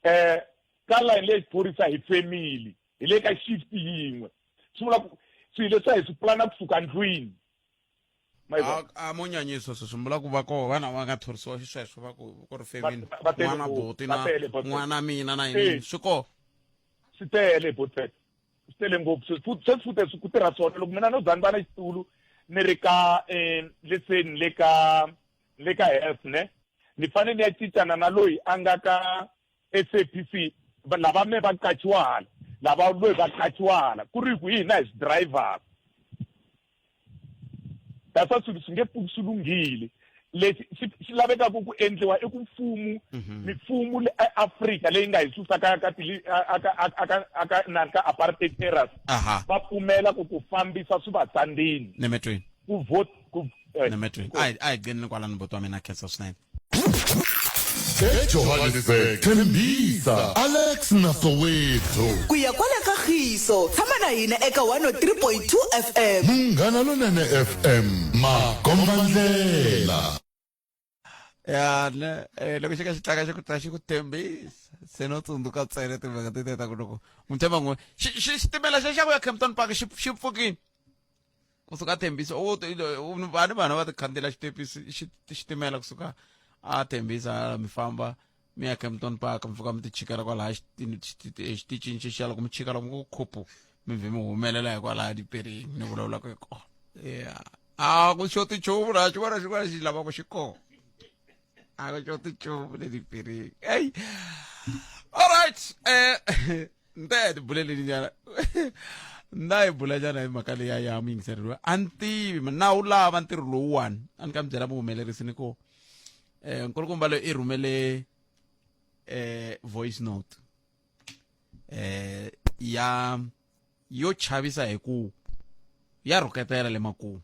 eh ka line leyi xiphorisa hi family hi le ka shift yin'we swi vula ku swilo leswi a hi swi pulana kusuka ndlwini a mo nyanyisa sweswi mi vula ku va koho vana va nga thorisiwa xisweswo va ku ku ri family n'wana buti na n'wana mina na yini swi koho swi tele botpet swi tele ngopfu sweswi futhi swi ku tirha swona loko mina no za ni va na xitulu ni ri ka um leseni le ka le ka health ne ni fanele ni ya cincana na loyi a nga ka SAPC lava me va qachiwa hala lava loyi va qachiwa hala ku ri ku hina hi swi driver that's why swilo swi nge pfuki swi lunghile lexi xi xi lavekaka ku endliwa i ku mfumo mifumo le eAfrika leyi nga hi susa ka ka tili aka aka aka na ka apartheid eras va pfumela ku ku fambisa swi va tsandzeni nemetweni ku vote ku eh, nemetweni a hi a hi qinini kwalano buti wa mina khensa swinene ejohannesburg tembisa alex na soweto ku ya kwala ka khiso tshama na hina eka 103.2 fm munghana lonene fm makombandlela ya ne eh, loko xi ka xi tlanga xi ku ta xi ku tembisa se no tsundzuka ntsena timhaka ti ta ku loko n'wi tshemba n'we xitimela xa xa ku ya Kempton Park xi xi pfukini kusuka Tembisa u vanhu vanhu va ti khandziyela xitepisi xitimela kusuka a Tembisa mi famba mi ya Kempton Park mi fika mi ti chikela kwalaya xitichini xexiya loko mi chika loko ku khupu mi vhe mi humelela hikwalaya diperini ni vulavulaka hi kona ya a ku xoti nchumu laha xin'wana na xin'wana xi lavaka xi kona a ku xoti nchumu le diperini eyi all right eh ni ta ya tibuleleni nyana ni ta yi bula nyana hi mhaka leya ya muyingiseri loyi a ni tivi na wu lava ntirho lowuwani a ni ka mi byela muhumelerisi ni ku um nkulukumba loyi i rhumele um voice note um ya yo chavisa hi ku ya rhuketela le makumu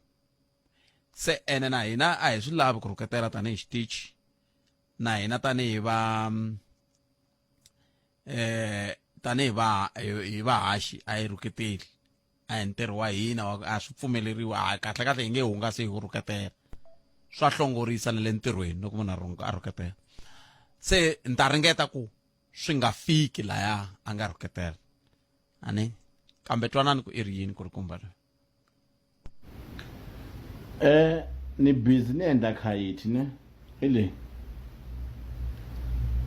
se ene na hina a hi swi lavi ku rhuketela tanihi xitichi na hina tanihi va eh tanihi va hi vahaxi a hi rhuketeli a hi ntirho wa hina wa a swi pfumeleriwi a kahle kahle hi nge hungasi hi ku rhuketela swa hlongorisa na le ntirhweni loko munhu a rhuketela se ni ta ringeta ku swi nga fiki laya a nga rhuketela ani kambe twanani ku i ri yini ku ri kumba loyi Eh ni busy ni endla khayiti ne hi leyi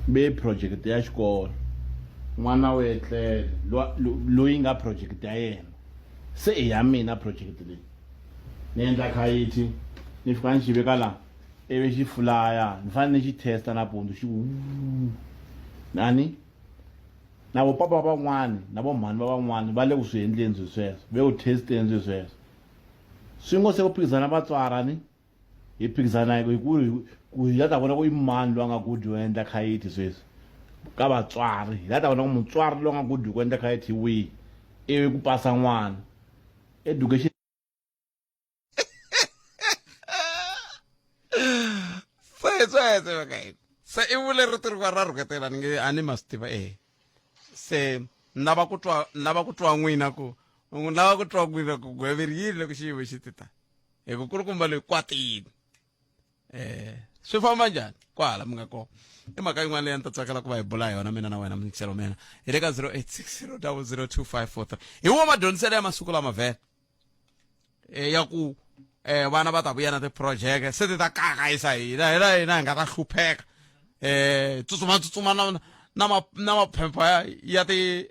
be project ya xikolo n'wana u etlele loyi nga project ya yena se i ya mina project leyi ni endla khayiti ni fika ni xi veka la ivi xi fulaya ni fanele ni xi testa nampundzu xi ku nani Na vo papa van'wani na vo mhani va van'wani va le ku swi endleni swi sweswo, ve ku test-eni swi sweswo. Swi ngo se ku phikizana vatswari ni hi phikizana hi ku ku hi la ta vona ku i mani loyi a nga good yo endla khayiti sweswi ka vatswari hi la ta vona ku mutswari loyi a nga good ku endla khayiti hi wihi ivi ku pasa n'wana education se sweswo ka yini se i vule rito rin'wana ra rhuketela ni nge a ni ma swi tiva e se ni lava ku twa ni lava ku twa n'wina ku ni lava ku twa n'wina ku gweve ri yini loko xiyimo xi ti ta hi ku kulukumba loyi kwatini eh swi famba njhani kwahala mi nga kona i mhaka yin'wana leyi a ni ta tsakela ku va hi bula yona mina na wena muyingiselo mina hi le ka 0860 002543 hi wo madyondziselo ya masiku lama vhele eh, ya ku eh, vana va ta vuya na tiprojeke se ti ta kakayisa hina hina hina hi nga ta hlupheka eh tsutsuma tsutsuma na na ma na maphepha ya, ya ti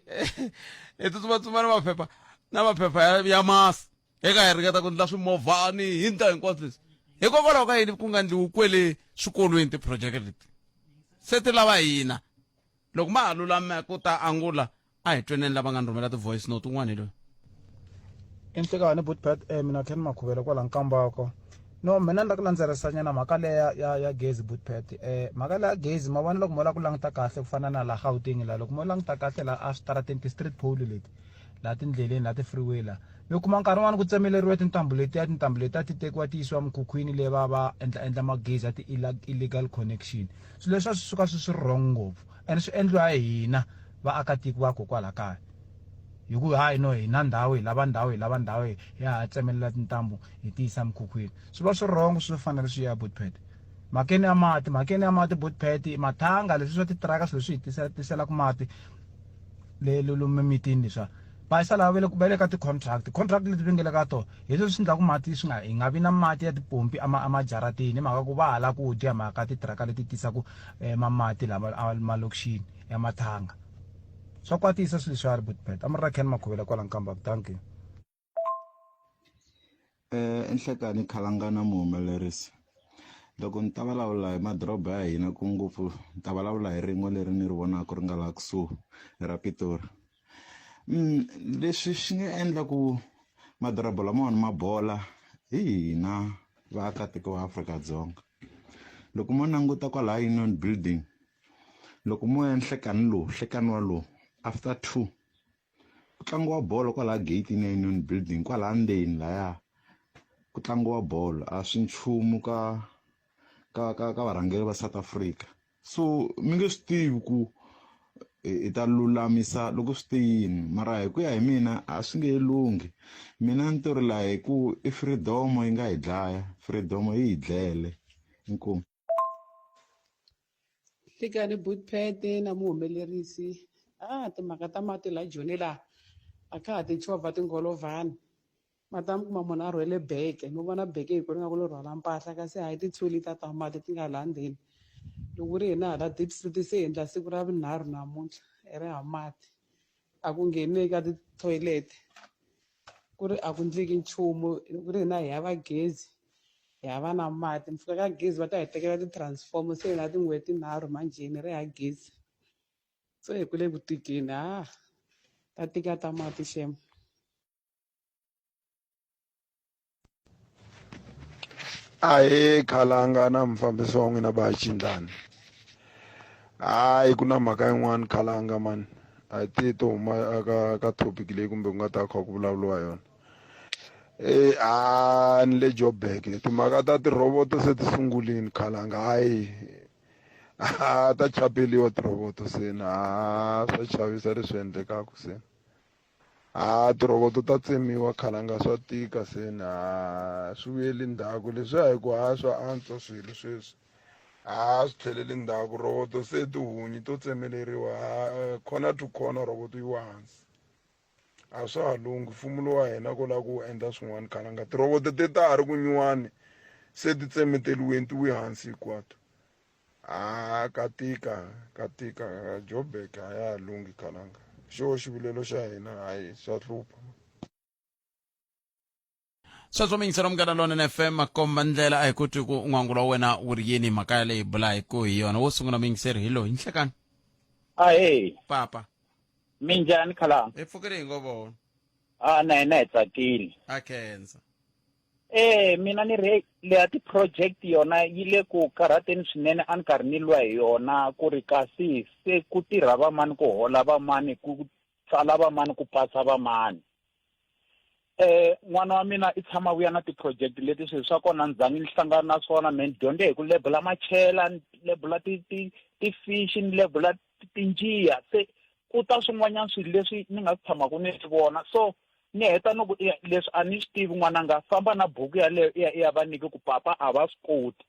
eh, tsutsuma tsutsuma na maphepha na maphepha ya, ya masi eka hi ringeta ku ndla swimovhani hi ndla hinkwaswo leswi hikokwalaho ka yini ku nga ndliwi kwele swikolweni tiprojeke leti se ti lava hina loko ma ha lulama ku ta angula a hi tweneni lava nga ni rhumela ti-voice note un'wana hi loyi. I nhlikani Bootpad eh, mina Ken Makhuvele kwala Nkambako no mina ni la ku landzerisanyana mhaka leya ya ya gezi Bootpad eh mhaka leya gezi ma vona loko mo la ku languta kahle ku fana na la Gauteng la loko mo languta kahle la a switarateni ti-street pole leti laha tindleleni laha ti-freeway la mi kuma nkarhi wun'wani ku tsemeleriwe tintambu letiya tintambu letiya ti tekiwa ti yisiwa mikhukhwini leyi va va endla endla magezi ya ti-illegal connection swilo leswi swi suka swi swi wrong ngopfu and swi endliwa hi hina vaakatiko va kokwala kaya hi ku hayi no hi na ndhawu hi lava ndhawu hi lava ndhawu hi ya ha tsemelela tintambu hi ti yisa mikhukhwini swi va swi wrong swi fanele swi ya botpet mhakeni ya mati mhakeni ya mati botpet mathanga leswi swa titiraka swilo leswi hi tisela tiselaka mati le lomu emitini leswiya va yisa lava va le va le ka ti-contract contract leti va nge le ka tona hi leswi swi endlaku mati swi nga hi nga vi na mati ya tipompi emajarateni hi mhaka ku va ha lava ku dya hi mhaka titiraka leti tisaka eh, mamati lama malokixini ya mathanga swa kwatisa swilo leswiwani butpet a mi ri ra ken makhuvela kwala nkamba thank you Eh, enhlekani khalangana muhumelerisi loko ni ta vulavula hi madoroba ya hina ku ngopfu ni ta vulavula hi rin'we leri ni ri vonaka ri nga laha kusuhi ra Pitori leswi swi nga endla ku madoroba lamawani ma bola hi hina vaakatiko va Afrika-Dzonga loko mo languta kwalaya Union Building loko mo ya nhlekani lowu nhlekani wa lowu after 2 ku tlangiwa bolo kwalaya gate-ini ya Union Building kwalaya ndzeni laya ku tlangiwa bolo a swi nchumu ka ka ka ka varhangeri va South Africa so mi nge swi tivi ku hi ta lulamisa loko swi te yini mara hi ku ya hi mina a swi nge lunghi mina ni to rila hi ku i freedom yi nga hi dlaya freedom yi hi dlele inkomu Nhlikani Bootpad na muhumelerisi a timhaka ta mati la Joni la a ka ha ti chovha tingholovhani ma ta mi kuma munhu a rhwele bege mi vona bege yi ku ri nga ku lo rhwala mpahla kasi hayi ti-two liter ta mati ti nga laha ndzeni loko ku ri hina hala Deep Street se hi endla siku ra vunharhu namuntlha hi ri hava mati a ku ngheneki ka ti-toilet ku ri a ku ndleki nchumu ku ri hina hi hava gezi hi hava na mati mi fika ka gezi va ta hi tekela ti-transformer se hi na tin'hweti tinharhu manjheni ri ha gezi se hi ku le ku tikeni ha ta tika ta mati xem. Ahee khalanga na mufambisi wa n'wina ba Chindlani hayi ku na mhaka yin'wani khalanga mani a hi tiyi to huma ka ka topic leyi kumbe ku nga ta kha ku vulavuriwa yona e a ni le Joburg timhaka ta tirhoboto se ti sungulini khalanga hayi a ta chapeliwa tirhoboto se na swa chavisa leswi endlekaka se. Ha tirhoboto ta tsemiwa khalanga swa tika se ni ha swi vuyeli ndzhaku leswiya hi ku ha swa antswa swilo sweswi ha swi tlheleli ndzhaku roboto se tihunyi to tsemeleriwa ha corner to corner roboto yi wa hansi a swa ha lunghi mfumo lowa wa hina ko lava ku endla swin'wana khalanga tirhoboto te ta ha ri ku nyuwani se ti tsemeteriweni ti wi hansi hinkwato Ha ka tika ka tika Joburg a ya ha lunghi khalanga xo xivilelo xa hina hayi swa hlupha sweswo miyingiselo munghana lonene fm makomba ndlela a hi ku twi ku n'wangulo wa wena wu ri yini mhaka yaleyi bula hi ku hi yona wo sungula muyingiseri hi loyi nhlekani ahee papa minjhani khalanga hi pfukile hi ngo vona a na hina hi tsakile a khensa Eh mina ni ri leya ti-project yona yi le ku karhateni swinene a ni karhi ni lwa hi yona ku ri kasi se ku tirha vamani ku hola vamani ku tsala vamani ku pasa vamani eh n'wana wa mina i tshama vuya na ti-project leti swilo swa kona ni zangi ni hlangana na swona me ni dyondze hi ku lebula machela ni lebula ti ti ti-fish ni lebula tinjiya se ku ta swin'wanyana swilo leswi ni nga si tshamaka ni swi vona so ni heta ni ku leswi a ni swi tivi n'wananga famba na buku yaleyo i ya i ya va nyiki ku papa a va swi koti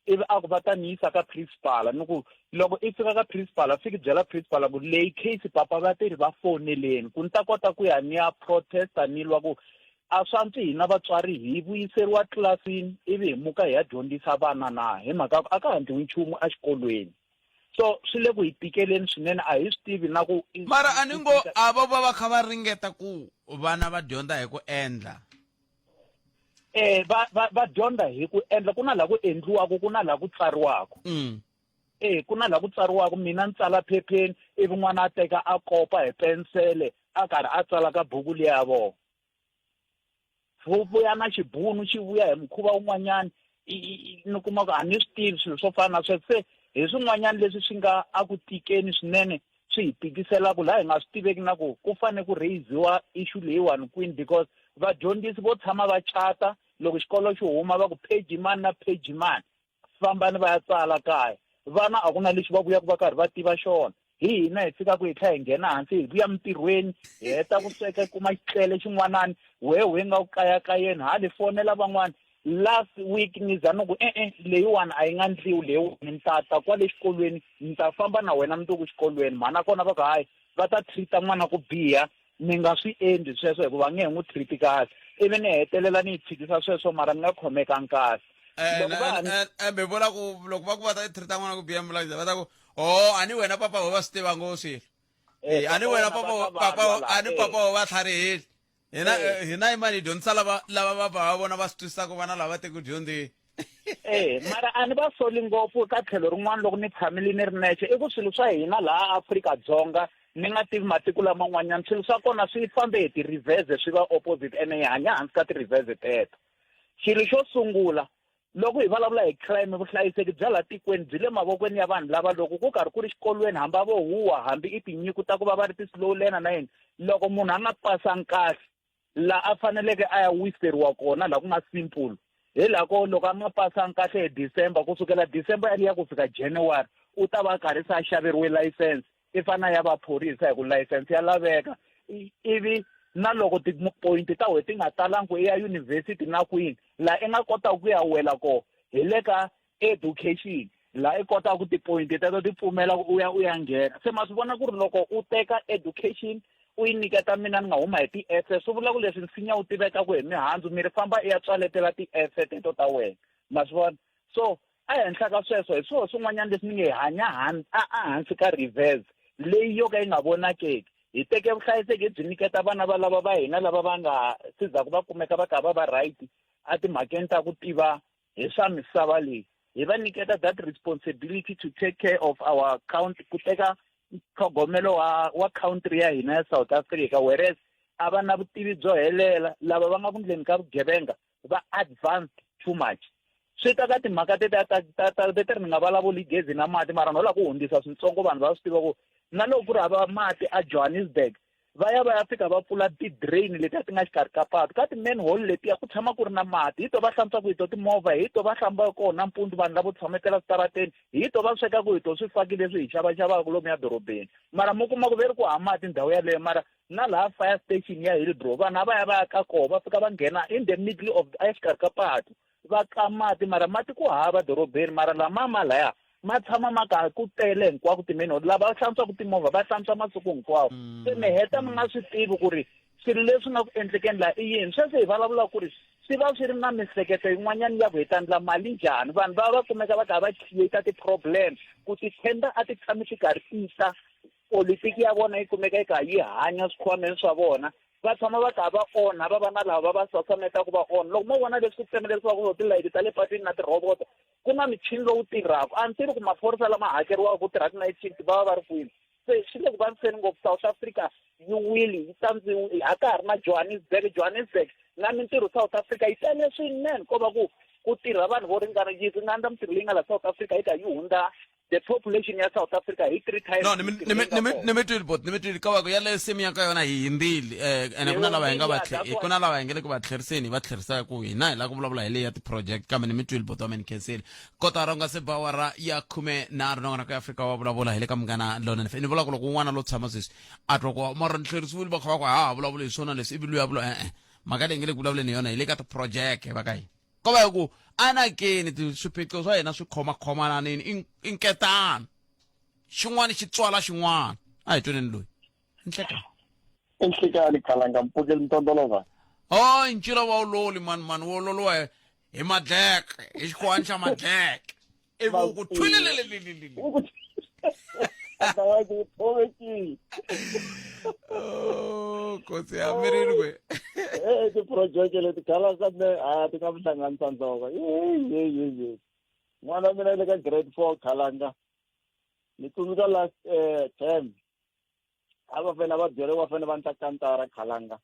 ivi a ku va ta ni yisa ka principal ni ku loko i fika ka principal fiki byela principal ku leyi case papa vatirhi va foneleni ku ni ta kota ku ya ni ya protesta ni lwa ku a swi antswi hina vatswari hi vuyiseriwa tlilasini ivi hi muka hi ya dyondzisa vana na hi mhaka ku a ka ha ndliwi nchumu exikolweni so swi le ku hi tikeleni swinene a hi swi tivi na ku mara a ni ngo a vo va va kha va ringeta ku vana va dyondza hi ku endla eh va va va dyondza hi ku endla ku na laha ku endliwaka ku na laha ku tsariwaka eh ku na laha ku tsariwaka mina ni tsala phepheni ivi n'wana a teka a kopa hi pensele a karhi a tsala ka buku liya ya vona. Vuya na xibunu xi vuya hi mukhuva wun'wanyana, ni kuma ku a ni swi tivi swilo swo fana na sweswo. Se hi swin'wanyana leswi swi nga a ku tikeni swinene, swi hi tikiselaka laha hi nga swi tiveki na ku ku fanele ku raise-iwa issue leyiwani kwini, because vadyondzisi vo tshama va chata loko xikolo xi huma va ku page mani na page mani, fambani va ya tsala kaya. Vana a ku na lexi va vuyaka va karhi va tiva xona. Hi hina hi fikaka hi tlhela hi nghena hansi, hi vuya mintirhweni, hi heta ku sweka, hi kuma xitlele xin'wanani, wehe we nga ku kayakayeni, hali fonela van'wana. Last week ni za ni ku e-e, leyiwani a yi nga ndliwi leyiwani, ni ta ta kwale xikolweni, ni ta famba na wena mundzuku xikolweni. Mhana kona va ku hayi, va ta treat-a n'wana ku biha, mi nga swi endli sweswo hikuva nge he n'wi treat kahle. Ivi ni hetelela ni yi tshikisa sweswo, mara ni nga khomekangi kahle. Loko va ha ni Mi vula ku loko va ku va ta treat-a n'wana ku biha, mi vula va ta ku o a ni wena papa wo va swi tiva ngopfu swilo. A ni wena papa, papa a ni papa wo va tlharihile. Hina hina i mani hi dyondzisa lava lava va va vona va swi twisisaka vana lava te ku dyondzeni. Mara a ni va soli ngopfu ka tlhelo rin'wana loko ni tshamile ni ri nexe, i ku swilo swa hina laha Afrika-Dzonga, ni nga tivi matiko laman'wanyana, swilo swa kona swi fambe hi ti-reverse, swi va opposite, ene hi hanya hansi ka ti-reverse teto. Xilo xo sungula, loko hi vulavula hi crime, vuhlayiseki bya laha tikweni byi le mavokweni ya vanhu lava loko ku karhi ku ri xikolweni, hambi a vo huwa, hambi i tinyiko ta ku va va ri ti-slow learner na yini, loko munhu a nga pasangi kahle la a faneleke a ya wiseriwa kona la ku nga simple, hi la ko loko a nga pasangi kahle hi December, kusukela December yaliya ku fika January u ta va a karhi se a xaveriwe license, i fana ya vaphorisa hi ku license ya laveka. Ivi na loko ti-point ta wena ti nga talangi ku i ya university na kwini laha i nga kotaka ku ya wela kona, hi le ka education laha i kotaka ku ti-point teto ti pfumela ku u ya u ya nghena. Se ma swi vona ku ri loko u teka education u yi nyiketa mina ni nga huma hi ti-ese, swi vula ku leswi nsinya wu tivekaka hi mihandzu, mi ri famba i ya tswaletela ti-ese teto ta wena, ma swi vona. So ehenhla ka sweswo, hi swona swin'wanyana leswi ni nge hi hanya ehansi ka reverse leyi yo ka yi nga vonakeki. Hi teke vuhlayiseki hi byi nyiketa vana va lava va hina lava va nga sizaku va kumeka va ka va va right etimhakeni ta ku tiva hi swa misava leyi, hi va nyiketa that responsibility to take care of our country, ku teka tlhogomelo wa country ya hina ya South Africa, whereas a va na vutivi byo helela. Lava va nga ku ndleni ka vugevenga va advanced too much. Swi ta ka timhaka te ta ta ta ta leti ri ni nga vulavuli gezi na mati, mara no lava ku hundzisa swintsongo vanhu va swi tiva ku na loko ku ri hava mati a Johannesburg, va ya va ya fika va pfula ti-drain letiya ti nga xikarhi ka patu, ka ti-manhole letiya ku tshama ku ri na mati, hi to va hlantswaka hi to timovha, hi to va hlamba kona nampundzu vanhu lavo tshametela switarateni, hi to va swekaka hi to swifaki leswi hi xavaxavaka lomuya dorobeni. Mara mi kuma ku ve ri ku hava mati ndhawu yaleyo, mara na laha fire station ya Hillbrow vanhu a va ya va ya ka koho, va fika va nghena in the middle of exikarhi ka patu va ka mati, mara mati ku hava dorobeni, mara lama ma laya ma tshama ma ka ku tele hinkwako ti-manhole, lava hlantswaka timovha va hlantswa masiku hinkwawo. Se mi heta mi nga swi tivi ku ri swilo leswi nga ku endlekeni laha i yini. Sweswi hi vulavula ku ri swi va swi ri na mihleketo yin'wanyana ya ku hi ta endla mali njhani, vanhu va va kumeka va karhi va create ti-problem, ku ti-tender a ti tshami ti karhi ti ta, politiki ya vona yi kumeka yi karhi yi hanya swikhwameni swa vona, va tshama va karhi va onha, va va na lava va va sasametaka va onha. Loko mo vona leswi ku tsemeleriwaka tilayiti ta le patwini na tirhoboto, ku na michini lowu tirhaka, a ni tivi ku maphorisa lama hakeriwaka ku tirha ti-night shift va va va ri kwini. Se swi le ku vaviseni ngopfu. South Africa yi wile, yi tsandziwe, a ka ha ri na Johannesburg. Johannesburg na mintirho South Africa yi tele swinene, ko va ku ku tirha vanhu vo ringana yi ringana mintirho leyi nga la South Africa yi ka yi hundza the population ya South Africa hi 3 times. No, ni mi twile bot, ni mi twile ka va ku yaleyo simu ya ka yona hi hindzile, ene ku na lava hi nga va ku na lava hi nga le ku va tlheriseni, hi va tlherisaka ku hina hi lava ku vulavula hi leyi ya ti-project, kambe ni mi twile bot wa mina, khensile. Kotara u nga se ba awara ya 13, nongonoko ya Afrika wa vulavula hi le ka Munghana Lonene. Ni vula ku loko un'wana lo tshama sweswi a twa ku mara ni tlherisiwile, va kha va ku ha ha vulavuli hi swona leswi, ivi luya vula e-e, mhaka leyi nge le ku vulavuleni hi yona hi le ka ti-project va ka hina, ko va hi ku anakeni swiphiqo swa hina swi khomakhomananini, i nketano, xin'wana xi tswala xin'wana. A hi tweneni loyi nhlekani. Inhlekani khalanga mpfukeli mtondolova. Oh, ncila wa wuloli mani mani wo loliwa hi madleke, hi xikhuwani xa madleke, ivi wu ku thwilelelelelele. Otherwise u thovekile. Oh, kotsi ya mirini kwe. Eh, ti-project leti khalanga me a ti nga mi hlanganisa nhloko. Ye ye ye. N'wana wa mina le ka grade 4 khalanga. Ni tsundzuka last term. A va fanele va byeriwa, va fanele va endla kantara khalanga.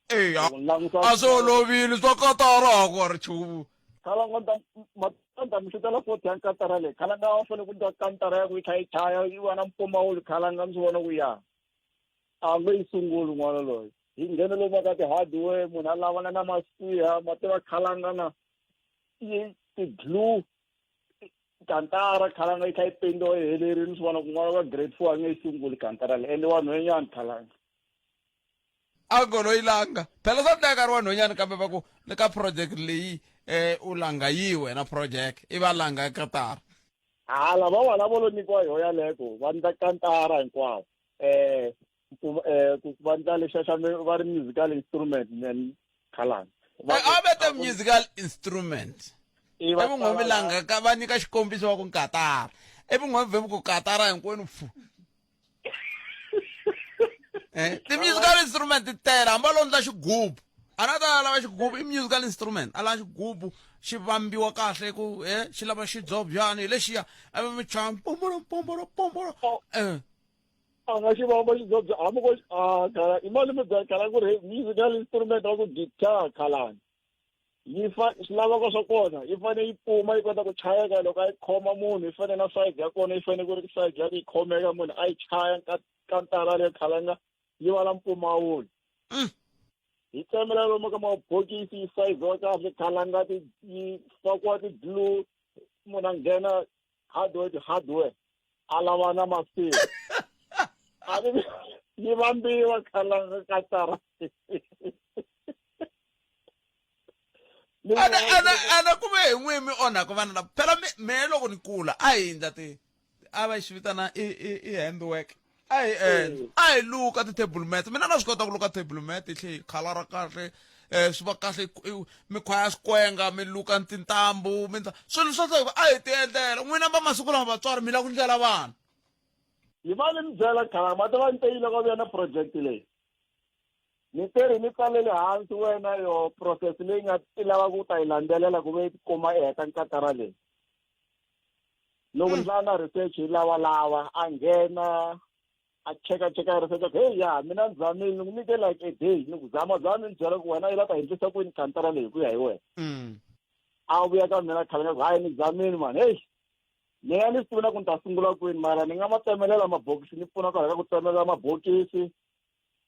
Eya, Loko ni languta a swi olovile swa katara a ku ri nchumu. Khalanga ni ta ma ni ta mi xutela foti ya nkatara leyi. Khalanga va fanele ku ndla kantara ya ku yi kha yi chaya yi va na mpfumawulo khalanga ni swi vona ku ya. A nge yi sunguli n'wana loyi. Hi nghene lomu ka ti-hardware munhu a lavana na masiha ma tiva khalanga na yi ti-glue kantara khalanga yi kha yi pendiwa yi helerile swi vona ku n'wana wa grade four a nge yi sunguli kantara leyi ende wa nhwenyana khalanga. A goloi langa phela swa teka ri wa nhwenyana kambe va ku le ka project leyi um u langa yi wena project i va langa katara. Hala va wala vo lo nyikiwa yoho yaleko va ndla kantara hinkwavo um ku va ndla lexiya xa va ri musical instrument then khalanga. A vete musical instrument. I va Ivi n'hwemi langa ka va nyika xikombiso wa ku nkatara. Ivi n'hwemi vhe ku katara hinkwenu pfu. Ti-musical instrument ti tele hambi a lo ndla xigubu. A na ta lava xigubu i musical instrument a lava xigubu xi vambiwa kahle ku xi lava xidzobyani hi lexiya ivi mi chaya pombolo pombolo pombolo. A nga xi vamba xidzobyani hambi ko a khala i mali mi bya khala ku ri musical instrument wa ku guitar khalani. Yi fa swilaveko swa kona yi fanele yi pfuma yi kota ku chayeka loko a yi khoma munhu yi fanele na size ya kona yi fanele ku ri size ya ku yi khomeka munhu a yi chaya kantara leyo khalanga yi va na mpfumawulo. Hi tsemela lomu ka mabokisi yi sayiziwa kahle khalanga ti yi fakiwa ti-glue munhu a nghena hardware to hardware a lava na masiku. A ni yi vambiwa khalanga katara. Ana ana ana ku ve hi n'wi mi onhaka vana lava phela mehe loko ni kula a hi endla ti a va xi vitana i i i handwork a hi endla a hi luka ti-table mat mina na swi kota ku luka table mat yi tlhe yi khalara kahle swi va kahle mi khwaya swikwenga mi luka tintambu mi ndla swilo swa so a hi ti endlela n'wina va masiku lama vatswari mi lava ku ndlela vana. Hi va ni mi byela khala ma ta va ni teyile ka vuya na project leyi. Ni teri ni tsalele hansi wena yo process leyi nga i lava ku ta yi landzelela ku ve kuma i heta nkatara leyi. Loko ni na research yi lava lava a nghena a cheka cheka research ku hey ya mina ni zamile ni ku nyike like a day ni ku zama zama ni byela ku wena yi la ta endlisa ku yini kantara leyi ku ya hi wena. A vuya ka mina khale ku hayi ni zamile man hey mina ni swi tiva ku ni ta sungula kwini mara ni nga ma tsemelela mabokisi ni pfuna kwala ka ku tsemelela mabokisi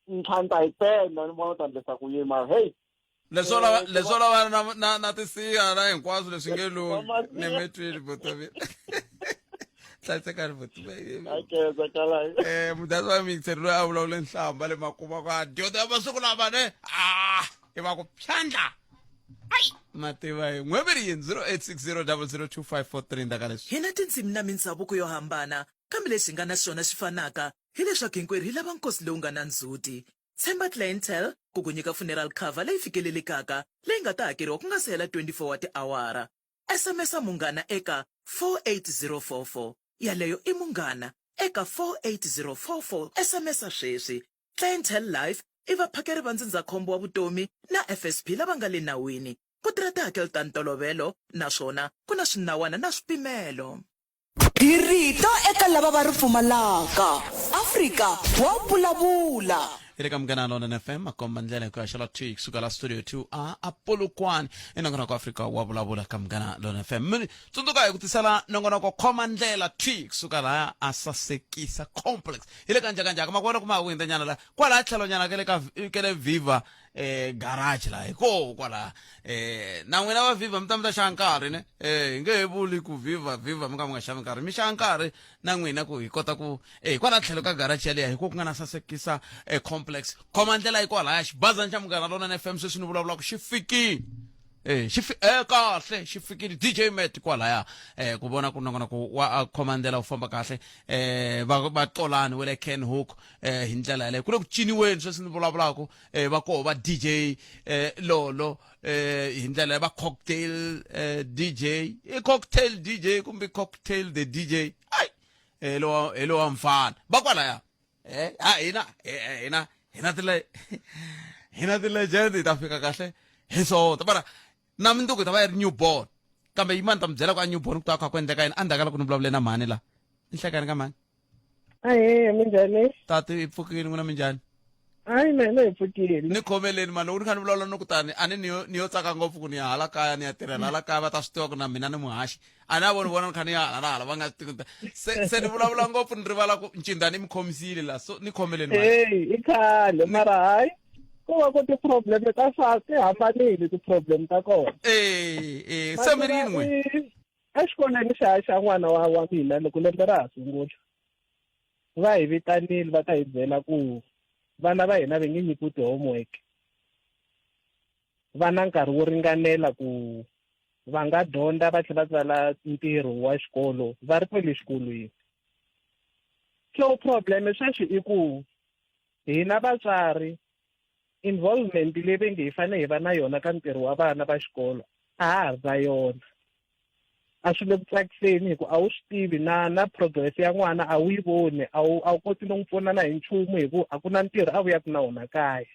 ntlha ni ta yi penda ni vona ta endlisa ku yini mara hey leswo lava leswo lava na na na tisiya na hinkwaswo leswi nge lo ni mi twile buti hlayisekani buti mudasi wa mixer loyi a vulavule nhlamba le makuma ku a dyondzo ya masiku lama ne a i va ku phyandla ai mativa hi n'we yini 0860 002543 ndzhaku leswi Hi na tindzimi na mindzhavuko yo hambana, kambe lexi hi nga na xona xi fanaka hi leswaku hinkwerhu hi lava nkosi lowu nga na ndzhuti. Tshemba Clientele ku ku nyika funeral cover leyi fikelelekaka leyi nga ta hakeriwa ku nga si hela 24 wa tiawara. SMS-a Munghana eka 48044. Yaleyo i Munghana eka 48044. SMS-a sweswi. Clientele Life i vaphakeri va ndzindzakhombo wa vutomi na FSP lava nga le nawini. Ku tirha tihakelo ta ntolovelo naswona ku na swinawana na swipimelo. Hi rito eka lava va ri pfumalaka. Afrika wa vulavula. Hi le ka Munghana Lonene FM makomba ndlela hi ku ya xela 2 kusuka la studio 2 a a Polokwane i nongonoko Afrika wa vulavula ka Munghana Lonene FM mi tsundzuka hi ku tisela nongonoko khoma ndlela 2 kusuka laya a Sasekisa complex hi le ka njhakanjhaka makona kuma ku hundza nyana la kwala tlhelo nyana ke le ka ke le Viva garage la hi koho kwala na n'wina va Viva mi ta mi ta xava nkarhi ne hi nge he vuli ku Viva Viva mi ka mi nga xavi nkarhi mi xava nkarhi na n'wina ku hi kota ku kwala tlhelo ka garage yaliya hi ko ku nga na Sasekisa complex khoma ndlela yi kwalaya xibazana xa Munghana Lonene FM sweswi ni vulavulaka xi fikile xi fi kahle xi fikile DJ Matt kwalaya ku vona ku nongonoko wa khoma ndlela wu famba kahle va va Xolani wa le Ken Hook hi ndlela yaleyo ku le ku ciniweni sweswi ni vulavulaka va koho va DJ Lolo hi ndlela va cocktail DJ i cocktail DJ kumbe cocktail the DJ ai lowa hi lowa mfana va kwalaya a hina hina hina ti le hina ti legend hi ta fika kahle hi sonto mara na mundzuku hi ta va yi ri newborn kambe yimani ta mi byela ku a newborn ku ta kha ku endleka yini endzhaku ka loko ni vulavule na mhani la ni hlekani ka mhani Ahee, minjhani? Tati i pfukile n'wina minjhani? Hayi na hina hi pfukile. Ni khomeleni mani loko ni kha ni vulavula ni ku tani a ni ni yo ni yo tsaka ngopfu ku ni ya hala kaya ni ya tirhela hala kaya va ta swi tiva ku na mina ni muhaxi a ni a voni vona ni kha ni ya hala na hala va nga swi tivi se se ni vulavula ngopfu ni rivala ku ncindha ni mi khomisile la so ni khomeleni mani Hey, i khale mara hayi ko va ku ti-problem ta swa ti hambanile ti-problem ta kona. Eh, eh, se mi ri yini n'we? Exikolweni xa xa n'wana wa wa mina loko lembe ra ha sungula va hi vitanile va ta hi byela ku vana va hina va nge nyikiwi ti-homework va na nkarhi wo ringanela ku va nga dyondza va tlhela va tsala ntirho wa xikolo va ri kwele xikolweni so problem sweswi i ku hina vatswari involvement leyi va nge hi fanele hi va na yona ka ntirho wa vana va xikolo a ha ha ri na yona a swi le ku tsakiseni hi ku a wu swi tivi na na progress ya n'wana a wu yi voni a wu a wu koti no n'wi pfuna na hi nchumu hi ku a ku na ntirho a vuyaka na wona kaya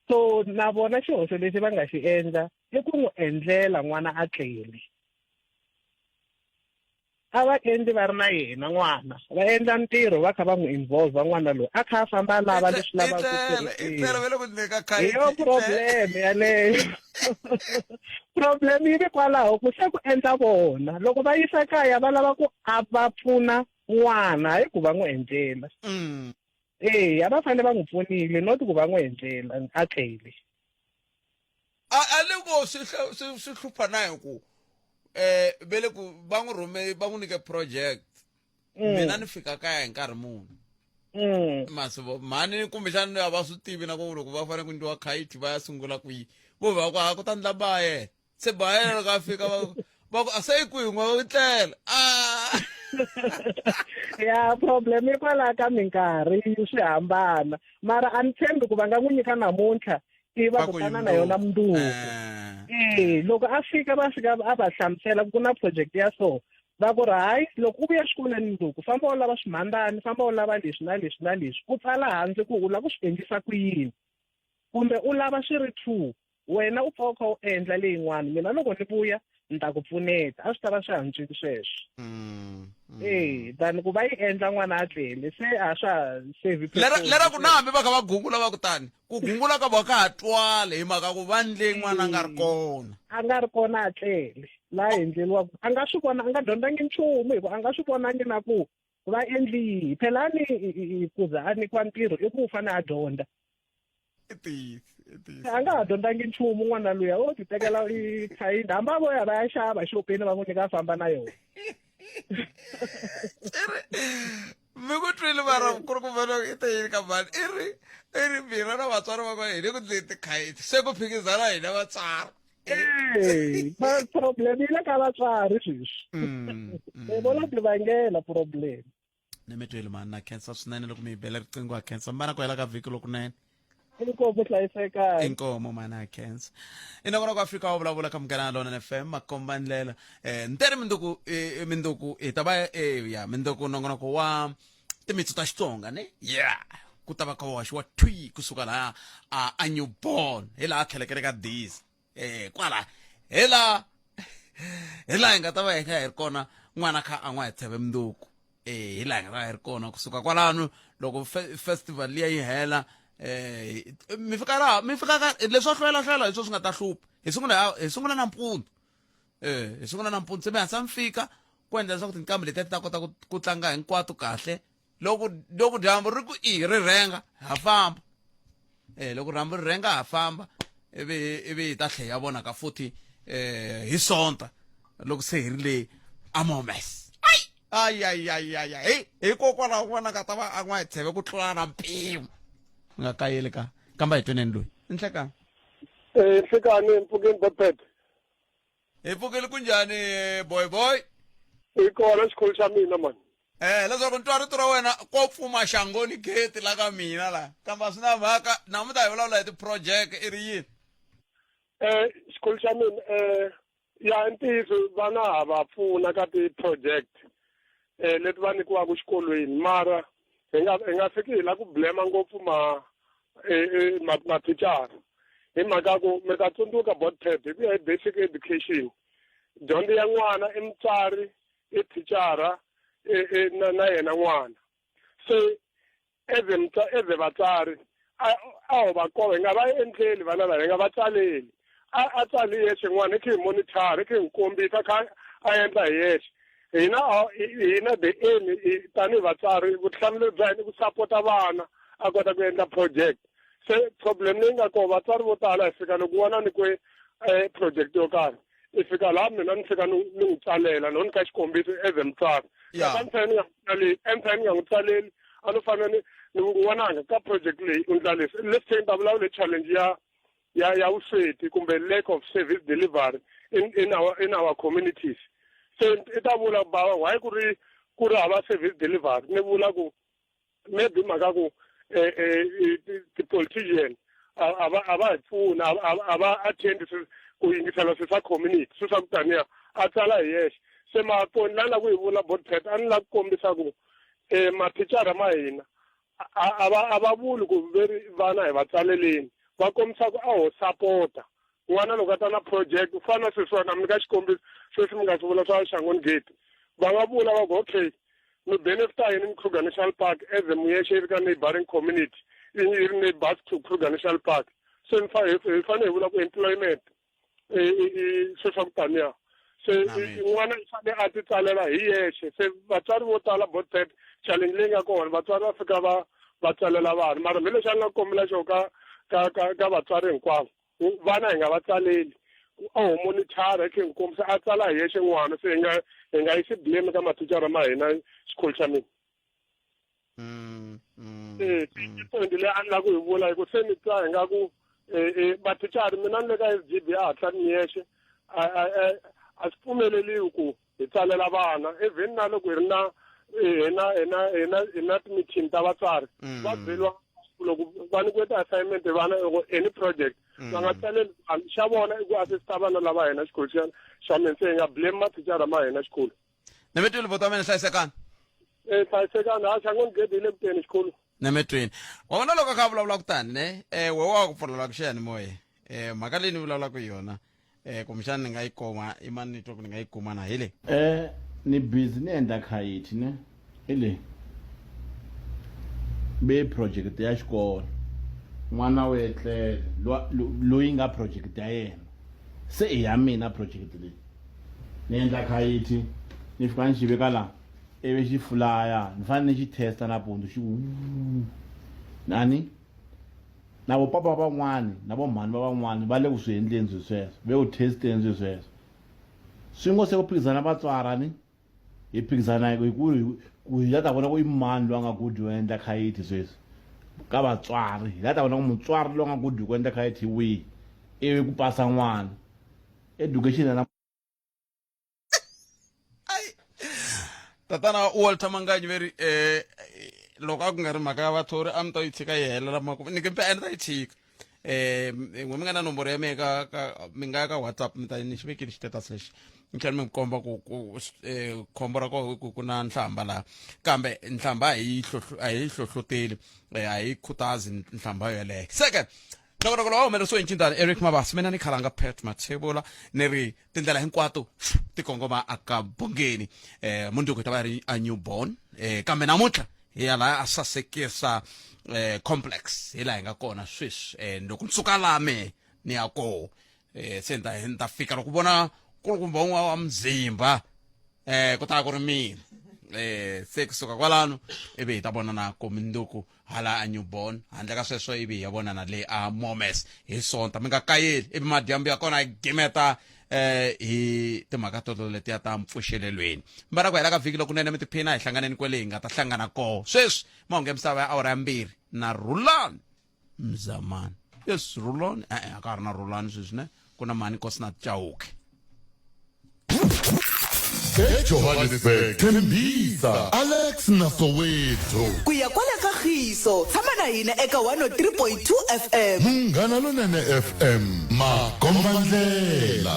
so na vona xihoxo lexi va nga xi endla i ku n'wi endlela n'wana a tlele a va endli va ri na yena n'wana va endla ntirho va kha va n'wi involve n'wana loyi a kha a famba a lava leswi lavaka hi yo problem yaleyo problem yi vi kwalaho ku se ku endla vona loko va yisa kaya va lava ku a va pfuna n'wana hayi ku va n'wi endlela mm. eya va fanele va n'wi pfunile not ku va n'wi endlela a tlele a a le ko swi swi swi hlupha na hi ku eh ve le ku va n'wi rhume va n'wi nyike project mm. mina ni fika kaya hi nkarhi muni mm. masivo mhani kumbexana a va swi tivi na ku loko va fanele ku ndliwa khayiti va ya sungula kwihi vo va ku a ku ta ndla ba yena se ba yena loko a fika va va ku a se yi kwihi n'wa ku tlela a ya problem yi kwalaho ka minkarhi swi hambana mara a ni tshembi ku va nga n'wi nyika namuntlha i va ku tana na yona mundzuku eh. eh loko a fika va fika a va hlamusela ku na project ya so va ku ri hayi loko u vuya xikolweni mundzuku famba u lava swimhandani famba u lava leswi na leswi na leswi u tsala hansi ku u lava ku swi endlisa ku yini kumbe u lava swi ri two wena u pfa u kha u endla leyin'wana mina loko ni vuya ni ta ku pfuneta a swi ta va swi hantswile sweswo mm, mm. e than ku va yi endla n'wana a tlele se a swa ha save lera ku na hambi va kha va gungula va kutani ku gungula ka vona ka ha twali hi mhaka ku va ndle n'wana a nga ri kona a nga ri kona a tlele laha endleriwaka a nga swi vona a nga dyondzangi nchumu hikuva a nga swi vonangi na ku va endli yihi phela ni ku za a nyikiwa ntirho i ku u fanele a dyondza a nga ha dyondzangi nchumu n'wana luya o ti tekela i khayindi hambi a vo ya va ya xava xopeni va n'wi nyika a famba na yona mi ku twile mara ku ri ku vona i te yini ka mhani i ri i ri mina na vatswari va kona hi le ku ndleni tikhayiti se ku phikizana hina vatswari Hey, problem yi le ka vatswari sweswi mm, mm. vo la tivangela problem ni mi twile mhani na khensa swinene loko mi yi bela riqingho ha khensa mi va na ku hela ka vhiki lokunene inkomu hlayisekani inkomo mhani ha khensa i nongonoko afrika wa vulavula ka munghana lona fm makomba ndlela eh ni teri minduku eh, minduku hi ta va eh, ya minduku nongonoko wa timitsu ta xitsonga ne yeah ku ta va ka waxiwa thwi kusuka laha a a newborn hi laha tlhelekele ka disa eh kwala hi laha hi laha hi nga ta va hi kha hi ri kona n'wana kha a n'wa hi tsheve munduku eh hi laha hi nga ta va hi ri kona kusuka kwalano loko festival liya yi hela eh mi fika laha mi fika ka leswo hlwela hlwela hi swo swi nga ta hlupha hi sungula hi sungula nampundzu eh hi sungula nampundzu se mi hansa mi fika ku endla leswaku tinqambi letiya ti ta kota ku tlanga hinkwato kahle loko loko dyambu ri ku i ri rhenga ha famba eh loko dyambu ri rhenga ha famba ivi ivi hi ta tlhela ya vonaka futhi eh hi sonta loko se hi ri le amomes ay ay ay ay ay hikokwalaho ku vonaka ta va a n'wa hi tsheve ku tlula na mpimo nga kayeli ka kamba hi tweneni loyi nhlekani eh nhlekani mpfukeni bapet hi pfukile ku njhani boy boy hi kona xikolo xa mina mani eh leswaku ni twa rito ra wena ko pfuma xangoni gate la ka mina la kambe a swi na mhaka namuntlha hi vulavula hi ti-project i ri yini eh xikolo xa mina eh ya ntiyiso vana ha va pfuna ka ti-project eh leti va nyikiwaka xikolweni mara hi nga hi nga fiki hi la ku blema ngopfu ma eh, eh, mathicara hi mhaka ku mi ta tsundzuka botpep hi ku ya hi basic education dyondzo ya n'wana i mutswari i thicara na, na yena n'wana se as as vatswari a a ho va kova hi nga va endleli vana lava hi nga va tsaleli a a tsali yexe n'wana hi khe hi monitor hi khe hi n'wi kombisa kha a endla hi yexe hina hina the aim tanihi vatswari vutihlamuleri bya hina i ku sapota vana a kota ku endla project se problem leyi nga kona vatswari vo tala hi fika loko n'wana nyikiwe um project yo karhi i fika laha mina ni fika ni n'wi tsalela no nyika xikombiso as a mutswari a ni fanele ni nga n'wi tsaleli a ni fanele ni nga n'wi tsaleli a ni fanele ni ni n'wananga ka project leyi u ndla leswi let's say ni ta vulavula challenge ya ya ya vusweti kumbe lack of service delivery in in our in our communities se i ta vula bava why ku ri ku ri hava service delivery ni vula ku maybe mhaka ku eh, eh, ti-politician a va a va hi pfuni a va attend ku yingisela swi swa community swi swa ku taniya a tsala hi yexe se maponi la la ku hi vula board pet a ni la ku kombisa ku um mathicara ma hina a va a va vuli ku veri vana hi va tsaleleni va kombisa ku a ho sapota n'wana loko a ta na project u fana na sweswiwani a mi nyika xikombiso sweswi mi nga swi vula swa Shangoni Gate va nga vula va ku okay mi benefita yini mi Kruger National Park as a muyexe yi ri ka neighboring community yi ri neighbors to Kruger National Park se hi fanele hi vula ku employment swilo swa ku taniya se n'wana i fanele a ti tsalela hi yexe se vatswari vo tala botpet challenge leyi nga kona vatswari va fika va va tsalela vana mara mi lexi a ni nga kombela xo ka ka ka ka vatswari hinkwavo vana hi nga va tsaleli a ho monithara hi khe hi kombisa a tsala hi yexe n'wana se hi nga hi nga yisi blame ka mathicara ma hina xikolo xa mina eh point leyi a ni lava ku yi vula hi ku se ni twa hi nga ku mathicara mina ni le ka S G B a hatla ni yexe a swi pfumeleliwi ku hi tsalela vana even na loko hi ri na hi na hi na hi na hi na ti-meeting ta vatswari va byeriwa loko va nyikiwe ti-assignment vana loko any project va nga tsaleli vanhu xa vona i ku assista vana lava hina xikolo xa xa mina se hi nga blame mathicara ma hina xikolo Nemetweni buti wa mina hlayisekani. Eh hlayisekani ha xangoni gede yi le ku teni xikolo. Nemetweni. Wa vona loko a kha a vulavula kutani ne eh we wa ku pfulela ku xiyanimoya eh mhaka leyi ni vulavulaka hi yona eh kumbexana ni nga yi kuma i mani ni twa ku ni nga yi kuma na hi leyi. Eh ni busy ni endla khayiti ne hi leyi be project ya xikolo n'wana u etlele loyi nga project ya yena se i ya mina project leyi ni endla khayiti ni fika ni xi veka la ivi xi fulaya ni fanele ni xi testa nampundzu xi ku nani na vo papa van'wani na vo mhani va van'wani va le ku swi endleni swi sweswo ve ku testeni swi sweswo swi ngo se ku phikizana vatswara ni hi phikizana hi ku ku hi la ta vona ku i mani loyi a nga good yo endla khayiti sweswi ka vatswari hi la ta vona ku mutswari loyi a nga good ku endla khayiti hi wihi ivi ku pasa n'wana education na Tatana Walter Manganyi ve ri eh loko a ku nga ri mhaka ya vathori a mi ta yi tshika yi helela makumu ni kumbe a ni ta yi tshika eh n'we mi nga na nomboro ya mehe ka ka mi nga ya ka WhatsApp mi ta ni xi vekile xitetasi lexi ni tlhela mi mi komba ku ku eh, khombo ra kona ku ku na nhlamba laha kambe nhlamba a hi a hi hlohloteli eh, a hi khutazi nhlamba yoleyo se ke nongonoko lowu humelerisiwe hi ncindani Eric Mabasa mina ni khalanga Pat Mathebula ni ri tindlela hinkwato ti kongoma aka bongeni eh mundzuku hi ta va ri a newborn eh kambe namuntlha hi ya laha a sasekisa eh complex hi laha hi nga kona sweswi eh loko ni suka laha me ni ya koho eh se ni ta ni ta fika loko vona kulukumba un'wana wa mzimba eh ku ta ku ri mina eh se kusuka kwalano ivi hi ta vonana ko minduku hala a newborn handle ka sweswo ivi hi ya vonana le a momes hi sonta mi nga kayeli ivi madyambu ya kona hi gimeta eh hi timhaka toto letiya ta mpfuxelelweni mbara ku hela ka vhiki lokunene mi tiphina hi hlanganeni kwele hi nga ta hlangana koho sweswi mahungu ya misava ya awara ya mbirhi na rhulani mzamani yes rhulani e-e a ka ha ri na rhulani sweswi ne ku na mhani kosina chauke eJohannesburg, Tembisa, Alex na Soweto. Ku ya kwala ka Khiso, tshama na hina eka 103.2 FM. Munghana Lonene FM, makombandlela.